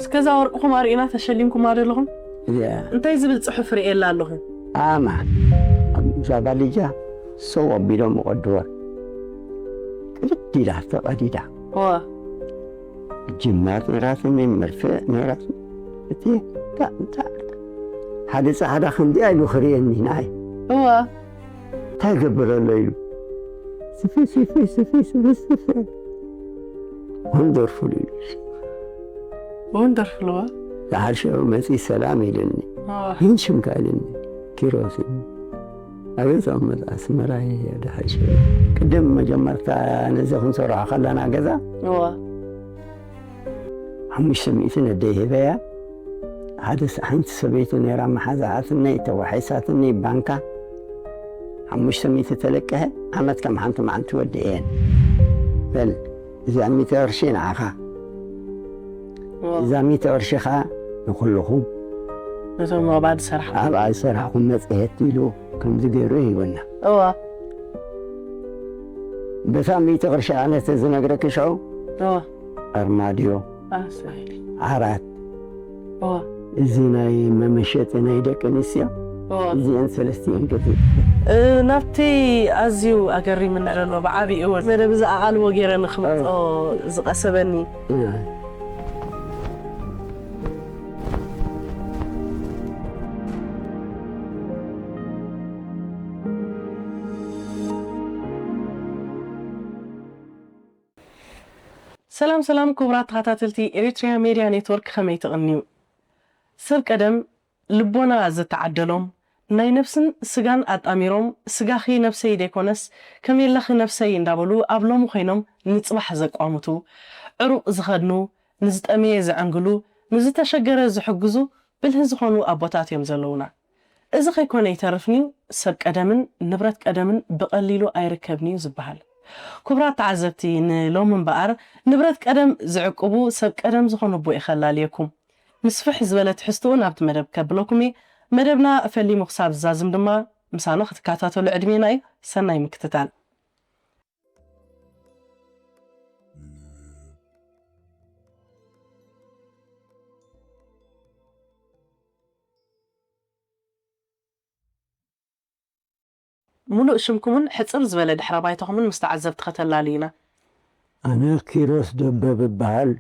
እስከዛ ወርቅኹም ኣርእዩና፣ ተሸሊምኩም ኣለኹም። እዚኣ እንታይ ዝብል ጽሑፍ ርእየላ ኣለኹም? ኣማ ኣብዛ ባልጃ ሰው ኣቢሎም ይቐድወን። ቅድድ ኢላ ተቐዲዳ። እዋ ጅማት ነራትኒ፣ መርፍእ ነራትኒ። እቲ እንታይ እንታይ ሓደ ጻዕዳ ክንዲ ኢሉ ክርእየኒ ንዓይ። እዋ እንታይ ገብር ኣሎ ኢሉ። ስፊ ስፊ ስፊ ስፊ ስፊ። ወንደርፉል ኢሉ። ወንደርፉል እዋ ዝሓሸ መጺ ሰላም ኢልኒ። እዋ ይህን ሽምካ ኢልኒ። ኪሮስ ኢልኒ። ኣበይ ዞም ኣስመራ እየ ድሓሸ። ቅድም መጀመርታ ነዚ ክንሰርሖ ከለና ገዛ እዋ ሓሙሽተ ሚእቲ ነደይ ሂበያ። ሓደ ስ- ሓንቲ ሰበይቲ ነይራ መሓዛኣትኒ፣ ተዋሒሳትኒ ባንካ። ሓሙሽተ ሚእቲ ተለቀሐ። ዓመት ከም ሓንቲ መዓልቲ ወዲአየን። በል እዚኣ ሚእቲ ቅርሺ ንዓኻ፣ እዋ እዛ ሚእቲ ቅርሺ ኸዓ ንኩልኹም ነቶም ኣብኣ ዝሰርሓ ኣብኣ ዝሰራሕኹም መፅሄት ኢሉ ከምዚ ገይሩ ሂቡና። እዋ በታ ሚእቲ ቅርሺ ኣነ ተዝነግረኪ ሽዑ እዋ ኣርማድዮ፣ ኣሰይ ዓራት፣ እዋ እዚ ናይ መመሸጢ ናይ ደቂ ኣንስትዮ እዋ እዚአን ሰለስቲአን ገዚ እ፣ ናብቲ ኣዝዩ ኣገሪምኒ ዘሎ ብዓቢኡ እውን መደብ እዚ ኣቓልቦ ገይረ ንክመጾ ዝቐሰበኒ ሰላም ሰላም ክቡራት ተኸታተልቲ ኤሪትሪያ ሜድያ ኔትወርክ፣ ከመይ ትቕንዩ? ሰብ ቀደም ልቦና ዝተዓደሎም፣ ናይ ነብስን ስጋን ኣጣሚሮም፣ ስጋኺ ነብሰይ ደይኮነስ ከም የለኺ ነብሰይ እንዳበሉ ኣብ ሎሚ ኮይኖም ንጽባሕ ዘቋምቱ፣ ዕሩቕ ዝኸድኑ፣ ንዝጠመየ ዘዕንግሉ፣ ንዝተሸገረ ዝሕግዙ ብልሂ ዝኾኑ ኣቦታት እዮም ዘለዉና። እዚ ከይኮነ ይተርፍንዩ ሰብ ቀደምን ንብረት ቀደምን ብቐሊሉ ኣይርከብንዩ ዝበሃል። ክቡራት ተዓዘብቲ፣ ንሎሚ እምበኣር ንብረት ቀደም ዝዕቅቡ ሰብ ቀደም ዝኾኑ ኣቦ እየ ከላልየኩም። ንስፍሕ ዝበለ ትሕዝትኡ ናብቲ መደብ ከብለኩም እየ። መደብና ፈሊሙ ክሳብ ዝዛዝም ድማ ምሳና ክትከታተሉ ዕድሜና እዩ። ሰናይ ምክትታል። ሙሉእ ሽምኩምን ሕጽር ዝበለ ድሕረ ባይታኹምን ምስ ተዓዘብቲ ከተላልዩና። ኣነ ኪሮስ ደበብ እበሃል።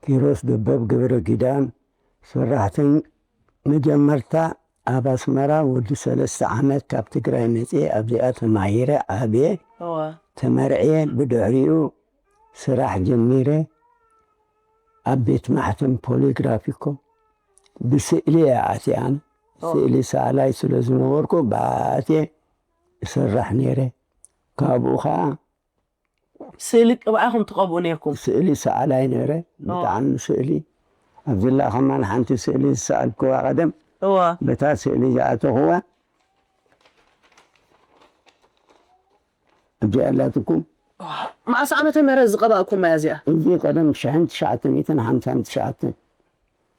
ኪሮስ ደበብ ገብረ ኪዳን ሰራሕተኝ መጀመርታ ኣብ ኣስመራ ወዲ ሰለስተ ዓመት ካብ ትግራይ መፅየ ኣብዚኣ ተማሂረ ዓብየ እወ ተመርዕየ ብድሕሪኡ ስራሕ ጀሚረ ኣብ ቤት ማሕተም ፖሊግራፊኮ ብስእሊ እየ ኣትየ ኣነ ኦ። ስእሊ ሰኣላይ ስለ ዝነበርኩ ብኣትየ እሰርሕ ነይረ ካብኡ ከዓ ስእሊ ቅብኣኹም ትቐብኡ ነርኩም ስእሊ ሰኣላይ ነይረ ብጣዕሚ ስእሊ ኣብዚላ ከማን ሓንቲ ስእሊ ዝሰኣልክዋ ቀደም እወ በታ ስእሊ ዝኣተኽዋ እዚኣ ኣላትኩም መዓስ ዓመተ ምህረት ዝቐባእኩም እያ እዚኣ እዚ ቀደም ሽሕን ትሽዓተ ሚእትን ሓምሳን ትሽዓተን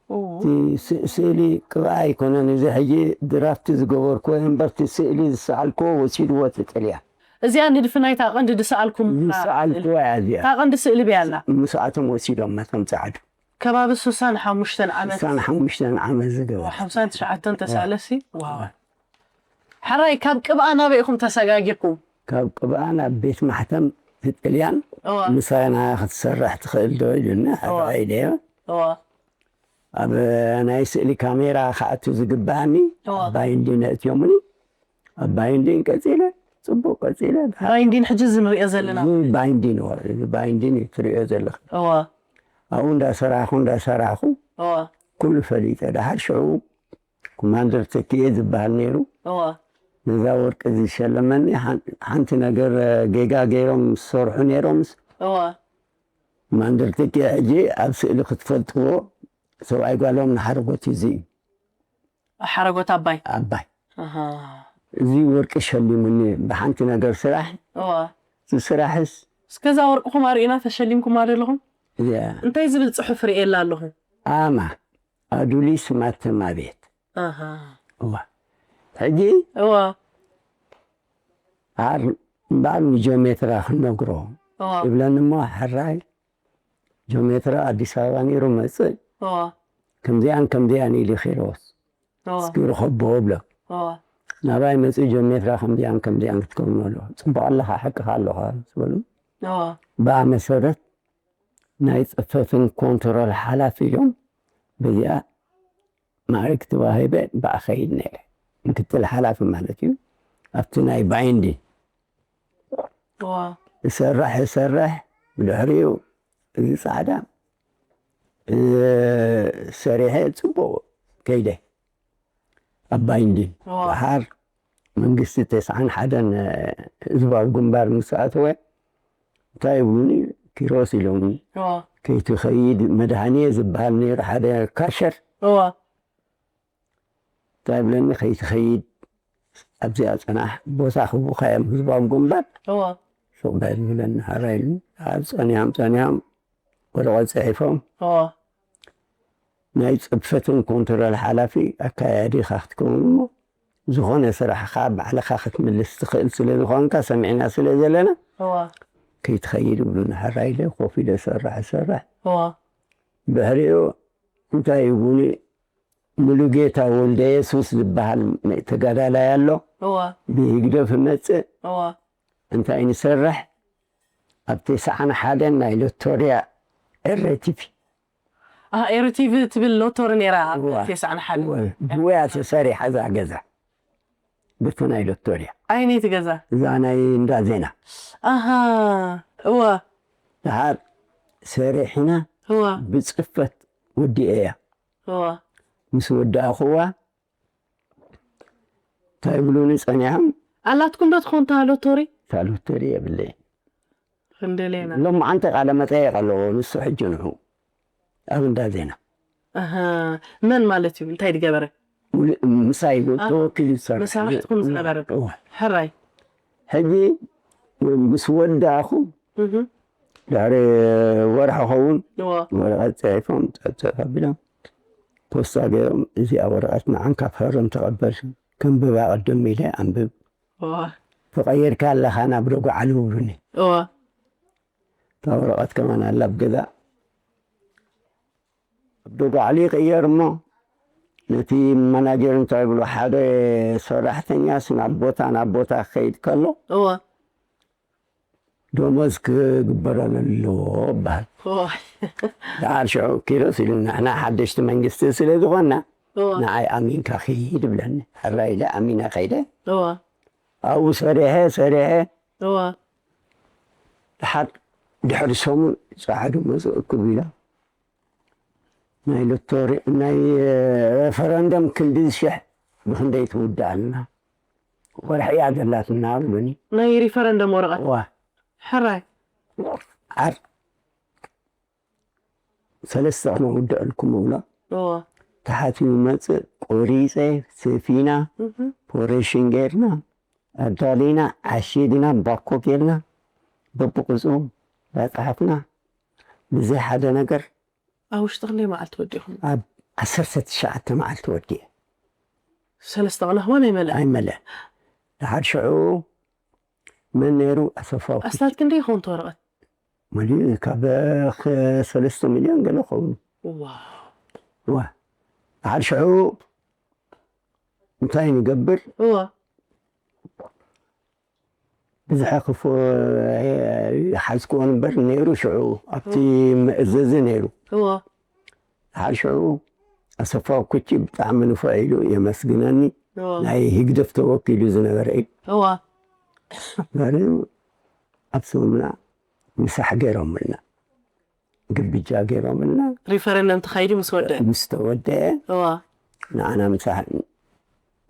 እቲ ስ- ስእሊ ቅብኣ ኣይኮነን እዚ ሕጂ ድራፍቲ ዝገበርክዎ እምበር እቲ ስእሊ ዝሰኣልክዎ ወሲድዎ እቲ ጥልያን እዚኣ ንድፊ ናይታ ቀንዲ ዝሰኣልኩም ዝሰኣልክዎ እያ እዚኣ እታ ቀንዲ ስእሊ በያላ ምስኣቶም ወሲዶም መቶም ፃዕዱ ከባቢ ሱሳን ሓሙሽተን ዓመት ሳን ሓሙሽተን ዓመት ዝገበር ሓምሳን ትሽዓተን ተሳለሲ ዋው ሕራይ ካብ ቅብኣ ናበይ ኢኹም ተሰጋጊርኩም ካብ ቅብኣ ናብ ቤት ማሕተም እቲ ጥልያን እዋ ምሳና ክትሰርሕ ትኽእል ዶ ኢሉና ሕራይ ኢለዮ እዋ ኣብ ናይ ስእሊ ካሜራ ክኣቱ ዝግባኣኒ እዋ ባይንዲ ነእትዮምኒ ኣብ ባይንዲን ቀፂለ ፅቡቅ ቀፂለ ባይንዲን ሕጂ እዚ ንሪኦ ዘለና እዚ ባይንዲን እዋ፣ እዚ ባይንዲን እዩ ትሪኦ ዘለኽ እዋ ኣብኡ እንዳሰራሕኩ እንዳሰራሕኩ እዋ ኩሉ ፈሊጠ ደሓር ሽዑ ኮማንደር ተኪኤ ዝበሃል ነይሩ እዋ ነዛ ወርቂ ዝሸለመኒ ሓን- ሓንቲ ነገር ጌጋ ገይሮም ዝሰርሑ ነይሮምስ እዋ ኮማንደር ተኪኤ ሕጂ ኣብ ስእሊ ክትፈልጥዎ ሰብኣይ ጓሎም ንሓረጎት እዚ እዩ ሓረጎት ኣባይ ኣባይ ኣሃ። እዚ ወርቂ ሸሊሙኒ ብሓንቲ ነገር ስራሕ እዋ እዚ ስራሕስ እስከዛ ወርቅኹም ኣርእዩና ተሸሊምኩም ኣለኹም እዚኣ እንታይ ዝብል ፅሑፍ ርእየላ ኣለኹ ኣማ ኣዱሊስ ማተማ ቤት ኣሃ። እዋ ሕጂ እዋ ዓር እምበኣር ንጆሜትራ ክነግሮ እዋ ይብለኒ እሞ ሕራይ ጆሜትራ ኣዲስ ኣበባ ነይሩ መፅእ እዋ ከምዚኣን ከምዚኣን ኢሉ ኪሮስ እዋ እስኪ ርኸቦ ብሎ እዋ ናባይ መፅኡ ጀሜትራ ከምዚኣን ከምዚኣን ክትከውን ኣሎ። ፅቡቅ ኣለኻ፣ ሓቅኻ ኣለኻ ዝበሉ እዋ ብኣ መሰረት ናይ ፅፈትን ኮንትሮል ሓላፊ ኢሎም በዚኣ ማዕርግ ተዋሂበ ብኣ ኸይድ ነይረ። ምክትል ሓላፊ ማለት እዩ። ኣብቲ ናይ ባይንዲ እዋ እሰርሕ እሰርሕ ብድሕሪኡ እዚ ፃዕዳ እ፣ ሰሪሐ ፅቡቅ ከይደ ኣብ ባይንዲ እዋ ድሓር መንግስቲ ተስዓን ሓደን ህዝባዊ ግንባር ምስ ኣተወ እንታይ ይብሉኒ ኪሮስ ኢሎም እዋ ከይትኸይድ መድሃንየ ዝበሃል ነይሩ ሓደ ካሸር እዋ እንታይ ይብለኒ ከይትኸይድ ኣብዚኣ ፅናሕ ቦታ ክቡካ እዮም ህዝባዊ ግንባር እዋ ሱቕ በል ይብለኒ ሓራይ ኢሉ ኣብ ፀኒሖም ፀኒሖም ወረቐት ፅሒፎም እዋ ናይ ፅፈትን ኮንትሮል ሓላፊ ኣካያዲ ኢኻ ክትከውን እሞ ዝኾነ ስራሕኻ ባዕልኻ ክትምልስ ትኽእል ስለ ዝኾንካ ሰሚዕና ስለ ዘለና እዋ ከይትኸይድ ይብሉኒ ሓራይ ኢለ ኮፍ ኢለ ሰርሕ ሰርሕ እዋ ድሕሪኡ እንታይ ይብሉኒ ሙሉጌታ ወልደ የሱስ ዝበሃል ተጋዳላይ ኣሎ እዋ ብህግደፍ መፅእ እዋ እንታይ ንሰርሕ ኣብ ተስዓን ሓደን ናይ ሎቶርያ ኤረቲቪ ኣህ ኤረቲቪ ትብል ሎቶሪ ነይራ ኣብ እዋ። ተስዓን ሓደን ብወያ ተሰሪሓ እዛ ገዛ በቲ ናይ ሎቶርያ ኣይነይቲ ገዛ እዛ ናይ እንዳ ዜና ኣሃ እዋ ድሓር ሰሪሕና እዋ ብፅፈት ወዲኤያ እዋ ምስ ወዳእኽዋ እንታይ ይብሉኒ ፀኒሖም ኣላትኩም ዶ ትኾን እታ ሎቶሪ እታ ሎቶሪ የብለይ ክንደሌና ሎም መዓንተ ቃለ መጠየቅ ኣለዎ ንሱ ሕጂ ንዑ ኣብ እንዳ ዜና ኣሃ መን ማለት እዩ እንታይ ዝገበረ ምሳይ ተወኪሉ ዝሰርሕ መሳርሕትኩም ዝነበረ እወ። ሕራይ ሕጂ ምስ ወዳእኹ እህ ድሕሪ ወርሒ ኸውን እዎ ወረቐት ፅሒፎም ፀብፀብ ኣቢሎም ፖስታ ገይሮም እዚኣ ወረቐት ንዓንካ ፈርም ተቐበል ከንብባ ቅድም ኢለ ኣንብብ እዎ ተቐይርካ ኣለኻ ናብ ደጉዓሊ ውብኒ እዎ እታ ወረቐት ከማን ኣላ ኣብ ገዛ ኣብ ደጉዓሊ ይቕየር እሞ ነቲ ማናጀር እንታይ ይብሎ ሓደ ሰራሕተኛስ ናብ ቦታ ናብ ቦታ ክኸይድ ከሎ እዎ ደሞዝ ክግበረሉ ኣለዎ በሃል እዎ ደሓር ሽዑ ኪሮስ ኢሉ ንሕና ሓደሽቲ መንግስቲ ስለ ዝኾንና እዎ ንዓይ ኣሚንካ ክይድ ይብለኒ ሕራ ኢለ ኣሚነ ከይደ እዎ ኣብኡ ሰሪሐ ሰሪሐ እዎ ድሓር ድሕሪ ሰሙን ፃዕዱ መፅእ ክብ ኢላ ናይ ሎቶሪ ናይ ሬፈረንደም ክንዲ ሽሕ ብክንደይ ትውዳኣልና ወርሒ እያ ዘላትና ብሉኒ ናይ ሪፈረንደም ወረቐት ዋ ሕራይ ዓር ሰለስተ ክነውድአልኩም እብሎ እዎ ተሓቲቡ መፅእ ቆሪፀ ሰፊና እህ ፖሬሽን ጌርና ኣዳሊና ዓሺድና ባኮ ጌርና በብቅፁ ዳፀሓፍና ብዘይ ሓደ ነገር ኣብ ውሽጢ ክንደይ መዓልቲ ወዲኹም ኣብ ዓሰርተ ትሽዓተ መዓልቲ ወዲአ ሰለስተ ቅነ ክማን ኣይመልእ ኣይመለእ ድሓር ሽዑ መን ነይሩ ኣሰፋው ኣስታት ክንደይ ይኸውን እቲ ወረቐት መሊኡ ካብ ሰለስተ ሚልዮን ገለ ኸውን ዋው ዋ ድሓር ሽዑ እንታይ ንገብር እዎ ብዝሐ ክፎ ይሓዝክዎ ነበር ነይሩ ሽዑ ኣብቲ መእዘዚ ነይሩ እዎ ድሓር ሽዑ ኣሰፋው ኩቺ ብጣዕሚ ንፉዕ ኢሉ የመስግነኒ እዎ ናይ ህግደፍ ተወኪሉ ዝነበረ እዩ እዎ በሉ ኣብ ስምና ምሳሕ ገይሮምልና ግብጃ ገይሮምልና ሪፈረንደም ተኻይዱ ምስ ወደአ ምስ ተወደአ እዋ ንዓና ምሳሕ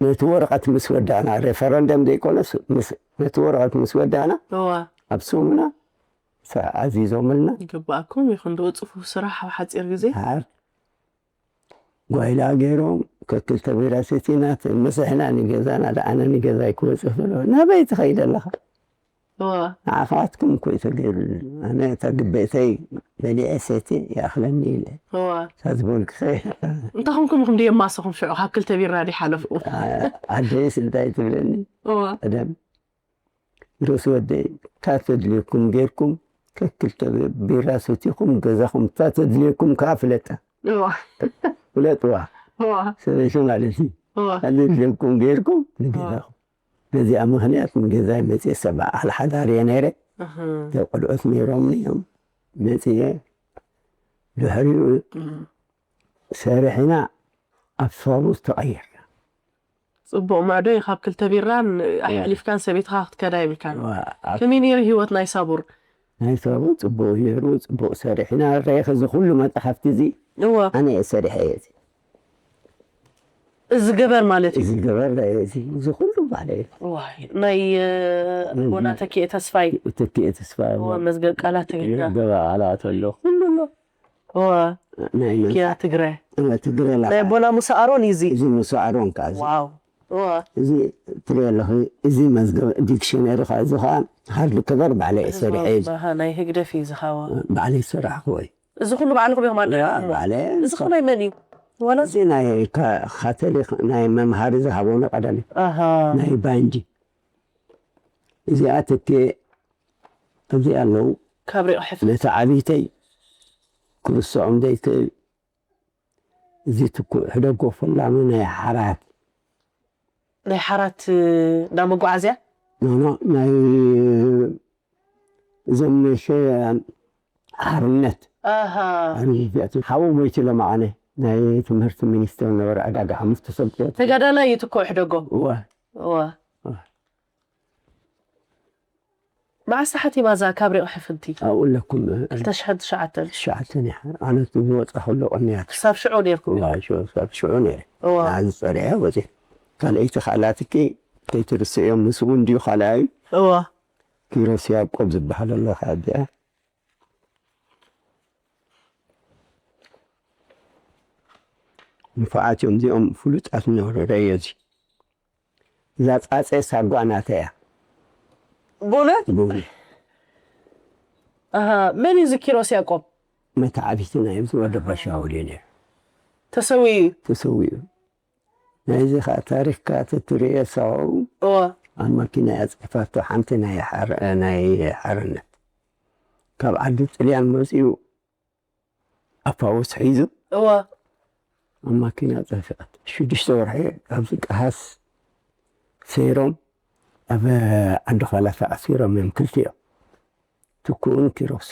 ነቲ ወረቐት ምስ ወዳእና ሬፈረንደም ዘይኮነስ ምስ- ነቲ ወረቐት ምስ ወዳእና እዋ ኣብ ስምና ምሳሕ ኣዚዞምልና ይግባኣኩም ይኹን ዶ ፅፉፍ ስራሕ ኣብ ሓፂር ግዜ ድሓር ጓይላ ገይሮም ከክልተ ቢራ ሰቲና ተመሰሕና ንገዛና ደኣነ ንገዛይ ክወፅእ ከሎ ናበይ ትኸይድ ኣለኻ እዋ ንዓኻትኩም እኮ እዩ ተገይሩሉ ኣነ እታ ግበእተይ በሊዐ ሰቲ ይኣኽለኒ ኢለ እዋ እታ ዝበልኩኸ እንታይ ኹምኩም ኢኹም ድየማሰኹም ሽዑ ካብ ክልተ ቢራ ድሓለፍኩም ዓደይስ እንታይ ትብለኒ እዋ ቀደም ሮስ ወደይ እታ ተድልየኩም ጌርኩም ከክልተ ቢራ ሰቲኹም ገዛኹም እታ ተድልየኩም ከዓ ፍለጣ እዋ ፍለጥዋ እዋ ሰበይቲ ማለት እዩ። እዋ ኣድለኩም ገይርኩም ንገዛኹም። በዚኣ ምኽንያት ንገዛይ መፅየ፣ ሰብ በዓል ሓዳር እየ ነይረ። እህ ቆልዑት ነይሮምኒ እዮም። መፅየ ድሕሪኡ ሰሪሕና ኣብ ፋቡስ ተቐይርና። ጽቡቕ ማዕዶይ ካብ ክልተ ቢራን ኣሕሊፍካን ሰበይትኻ ክትከዳ ይብልካን። ዋ፣ ኣብ ከመይ ነይሩ ህይወት ናይ ሳቡር? ናይ ሳቡር ጽቡቕ ነይሩ፣ ጽቡቕ ሰሪሕና። ርኢኺ እዚ ኩሉ መጻሕፍቲ እዚ እዋ ኣነ እየ ሰሪሐ እየ። እዚ እዚ ገበር ማለት እዩ። እዚ ገበር እዚ፣ እዚ ኩሉ ባዕለ እየ። ዋይ ናይ ኣቦና ተኪኤ ተስፋይ ተኪኤ ተስፋይ እዋ መዝገብ ቃላት ትግርኛ ገባ ኣላት ኣሎ ኩሉ ኣሎ። እዋ ናይ መን ኪና ትግረ እወ ትግረ ላ ናይ ኣቦና ሙሳ ኣሮን እዩ እዚ። እዚ ሙሳ ኣሮን ከኣ እዚ ዋው እዋ እዚ ትሪኦ ኣለኺ። እዚ መዝገብ ዲክሽነሪ ከኣ እዚ ከኣ ሃርድ ከቨር ባዕለ እየ ሰሪሐ እዩ። ባሃ ናይ ህግደፍ እዩ ዝኻዋ። ባዕለ ይሰራሕክዎ እዩ። እዚ ኩሉ ባዕልኹም ኢኹም ኣለ ባዕለ እዚ ከ ናይ መን እዩ? ዋላ እዚ ናይ ካ- ካቶሊክ ናይ መምሃሪ ዝሃበውኒ ቀደም እዩ። ኣሃ ናይ ባንጂ እዚኣ ተኪኤ እዚኣ ኣለዉ። ካብ ሪቕ ሕፍ ነቲ ዓብይተይ ክርስዖም ዘይክእል እዚ ትኩእ ሕደጎ ፈላሚ ናይ ሓራት ናይ ሓራት እንዳ መጓዓዝያ ኖኖ ናይ እዞም ሸ ሓርነት ኣሃ ኣርነት ሓው ሞይቱ ለማዓነ ናይ ትምህርቲ ሚኒስትር ነበረ። ዕዳጋ ሓሙሽተ ሰብት ተጋዳላይ እዩ ትኮ ሕደጎ እዋ እዋ መዓስ ሓቲማ እዛ ካብ ሪቕ ሕፍንቲ ኣብኡ ኣለኩም ክልተ ሽሕን ትሽዓተን ትሽዓተ ኣነ ዝወፃ ከሎ ቅንያት ክሳብ ሽዑ ነርኩም ክሳብ ሽዑ ነይረ እዋ ናዚ ፀሪዐ ወፂ ካልኣይቲ ካልኣትኪ ከይትርስእዮም ምስ እውን ድዩ ካልኣዩ እዋ ኪሮስ ያዕቆብ ዝበሃል ኣሎ ካብዚኣ ንፉዓት እዮም እዚኦም ፍሉጣት ነበሩ ረዮ እዚ እዛ ፃፀ ሳጓ ናተያ ብእውነት ብእውነ ኣሃ መን እዩ እዚ ኪሮስ ያዕቆብ መተዓቢቲ ናይ እዚ ወደ ባሻውል እዩ ነይሩ ተሰዊኡ እዩ ተሰዊኡ ናይዚ ከዓ ታሪክካ ተትርእዮ ሰው እዋ ኣብ መኪና እያ ፅሒፋቶ ሓንቲ ናይ ሓር- ናይ ሓርነት ካብ ዓዲ ጥልያን መፂኡ ኣፋውስ ሒዙ እዋ ኣብ ማኪና ጠፊኣት ሽዱሽተ ወርሒ ኣብዚ ቀሃስ ሰይሮም ኣብ ዓዲ ኳላ ተኣሲሮም እዮም ክልቲኦም ትኩኡን ኪሮስ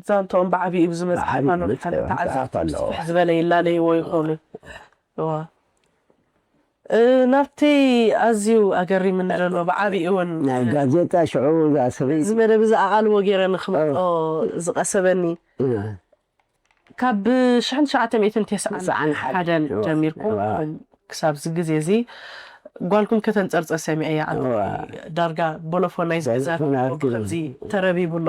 ዛንታኦም ብዓብዪ እዩ ዝመፅእ ብዓብዪ ፋኖ ዝመፅእ ሓደ ተዓዘብቲ መፅሓፍ ኣለዎ። ስፍሕ ዝበለ ይላለይዎ ይኾኑ እዋ እ፣ ናብቲ ኣዝዩ ኣገሪምኒ ዘሎ ብዓብዪ እውን ናይ ጋዜጣ ሽዑ እዛ ሰበይቲ እዚ መደብ እዚ ኣቓልቦ ገይረ ንክመፅኦ ዝቐሰበኒ ካብ ሽሕን ትሽዓተ ሚእትን ተስዓን ሓደን ጀሚርኩም ክሳብ እዚ ግዜ እዚ ጓልኩም ከተንፀርፀር ሰሚዐያ። ዳርጋ ቦሎፎን ናይ ዝገዛት ከምዚ ተረቢቡ ኣሎ።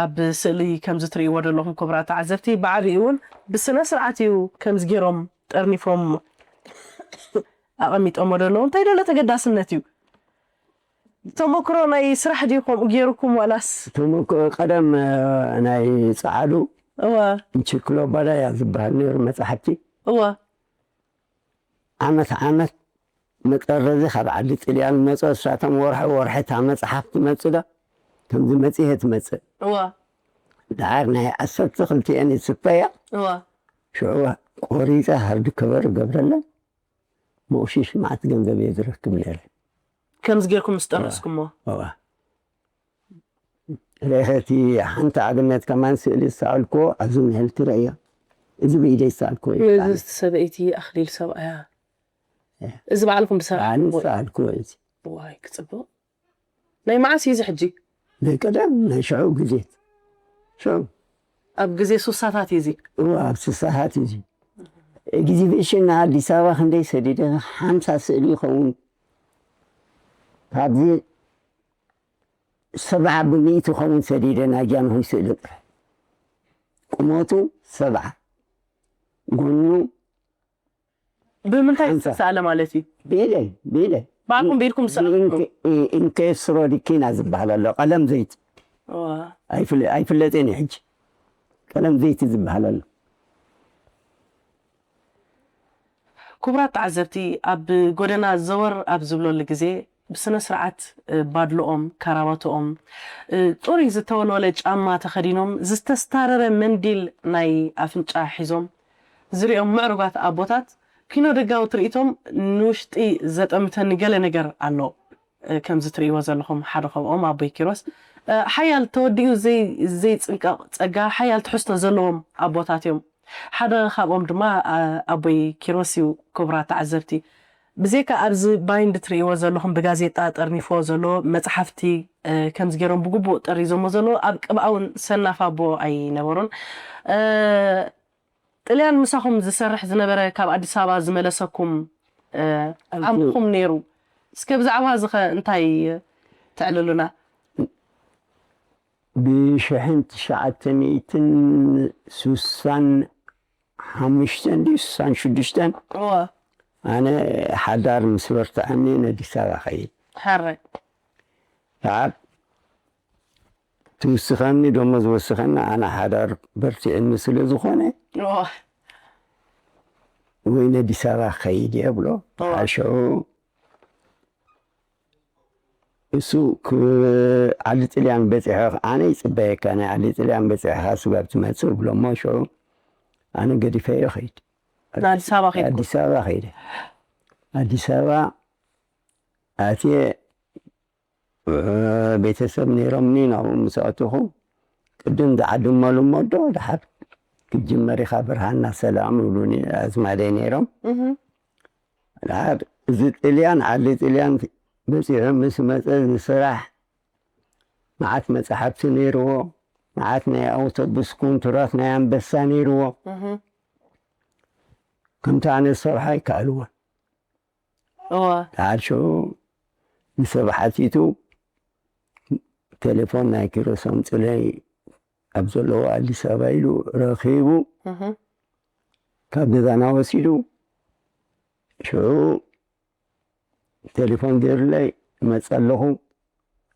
ኣብ ስእሊ ከምዚ ትርእይዎ ዘለኹም ክቡራት ተዓዘብቲ ብዓብኡ እውን ብስነ ስርዓት እዩ ከምዚ ገይሮም ጠርኒፎም ኣቐሚጦሞ ዘለዉ እንታይ ደለ ተገዳስነት እዩ? ተመክሮ ናይ ስራሕ ድዩ ከምኡ ገይርኩም ዋላስ? ተመክሮ ቀደም ናይ ጸዓዱ እዋ እንቺክሎባዳያ ዝበሃል ነይሩ መጽሓፍቲ እዋ ዓመት ዓመት መጠረዚ ካብ ዓዲ ጥልያን መጾ እሳቶም ወርሒ ወርሒ እታ መጽሓፍ ትመጽእ ዶ ከምዚ መጽሔት ትመጽእ እዋ ደሓር ናይ ዓሰርተ ክልቲኤን ይስፈያ እዋ ሽዑ ቆሪፀ ሃርድ ከቨር ገብረለን መቑሽሽ መዓት ገንዘብ እየ ዝረክብ ነይረ ከምዚ ጌርኩም ምስ ጠረስኩሞ እዋ ርኢኸቲ ሓንቲ ኣብነት ከማን ስእሊ ዝሰኣልኩዎ ኣብዚ ምሕል ትረእዮ እዚ ብኢደይ ዝሰኣልኩዎ እዩ እዚ ሰበይቲ ኣኽሊል ሰብኣያ እዚ ባዕልኩም ብሰራ ባዕሊ ዝሰኣልኩዎ እዩ ዋይ ክፅብቕ ናይ መዓስ እዩ እዚ ሕጂ ናይ ቀደም ናይ ሽዑ ግዜት ሽዑ ኣብ ግዜ ሱሳታት እዩ እዚ እዋ ኣብ ስሳሓት እዩ ኤግዚቢሽን ንኣዲስ ኣበባ ክንደይ ሰዲደ ሓምሳ ስእሊ ይኸውን ካብዚ ሰብዓ ብሚእቲ ይኸውን ሰዲደ ናይ ጃንሆይ ስእሊ ጥራሕ ቁመቱ ሰብዓ ጎኑ ብምንታይ ዝተሰኣለ ማለት እዩ ብኢደይ ብኢደይ ባዕልኩም ብኢድኩም ዝሰኣለ ኢንከስትሮ ዲኪና ዝበሃል ኣሎ ቀለም ዘይቲ ኣይፍለጥን እዩ ሕጂ ቀለም ዘይቲ ዝበሃል ኣሎ ክቡራት ተዓዘብቲ ኣብ ጎደና ዘወር ኣብ ዝብለሉ ግዜ ብስነ ስርዓት ባድልኦም፣ ካራባትኦም፣ ጽሩይ ዝተወልወለ ጫማ ተኸዲኖም፣ ዝተስታረረ መንዲል ናይ ኣፍንጫ ሒዞም ዝሪኦም ምዕሩጋት ኣቦታት፣ ኪኖ ደጋዊ ትርኢቶም ንውሽጢ ዘጠምተኒ ገለ ነገር ኣሎ። ከምዚ ትርእይዎ ዘለኹም ሓደ ከምኦም ኣቦይ ኪሮስ ሓያል ተወዲኡ ዘይፅንቀቕ ጸጋ ሓያል ትሕዝቶ ዘለዎም ኣቦታት እዮም። ሓደ ካብኦም ድማ ኣቦይ ኪሮስ እዩ። ክቡራት ተዓዘብቲ፣ ብዘይካ ኣብዚ ባይንድ ትርእይዎ ዘለኹም ብጋዜጣ ጠርኒፍዎ ዘሎ መፅሓፍቲ ከምዚ ገይሮም ብግቡእ ጠሪዞሞ ዘለዉ ኣብ ቅብኣ እውን ሰናፍ ኣቦ ኣይነበሩን። ጥልያን ምሳኹም ዝሰርሕ ዝነበረ ካብ ኣዲስ ኣበባ ዝመለሰኩም ዓምኹም ነይሩ። እስከ ብዛዕባ እዚ ኸ እንታይ ተዕልሉና? ብሽሕን ትሽዓተ ሚእትን ሱሳን ሓሙሽተን ድዩ ሱሳን ሽዱሽተን ኣነ ሓዳር ምስ በርትዐኒ ነዲስ ኣበባ ኸይድ። ሕራይ ሰዓት ትውስኸኒ ደሞዝ ወስኸኒ ኣነ ሓዳር በርቲዕኒ ስለ ዝኾነ ወይ ነዲስ ኣበባ ኸይድ እየ ብሎ። ሽዑ እሱ ዓሊ ጥልያን በፂሐ ኣነ ይፅበየካ ናይ ዓሊ ጥልያን በፂሕካ ስጋብ ትመፅእ ብሎሞ ሽዑ ኣነ ገዲፈዮ ኸይድ። ኣዲስ ኣበባ ኸይድ ኣዲስ ኣበባ ኸይደ ኣዲስ ኣበባ ኣትየ ቤተሰብ ነይሮምኒ ናብኡ ምስ ኣትኹ ቅድም ዝዓድመሉ እሞ ዶ ድሓር ክትጅመር ኢኻ ብርሃና ሰላም ይብሉኒ ኣዝማደይ ነይሮም። ድሓር እዚ ጥልያን ዓዲ ጥልያን በፂሑ ምስ መፀ እዚ ስራሕ መዓት መፅሓፍቲ ነይርዎ፣ መዓት ናይ ኣውቶቡስ ኩንትራት ናይ ኣንበሳ ነይርዎ። ከምቲ ኣነ ዝሰርሖ ኣይከኣልዎን። እወ ድሓር ሽዑ ንሰብ ሓቲቱ ቴሌፎን ናይ ኪሮስ ኣምፅለይ ኣብ ዘለዎ ኣዲስ ኣበባ ኢሉ ረኺቡ ካብ ገዛና ወሲዱ ሽዑ ቴሌፎን ገይሩለይ እመፀ ኣለኹ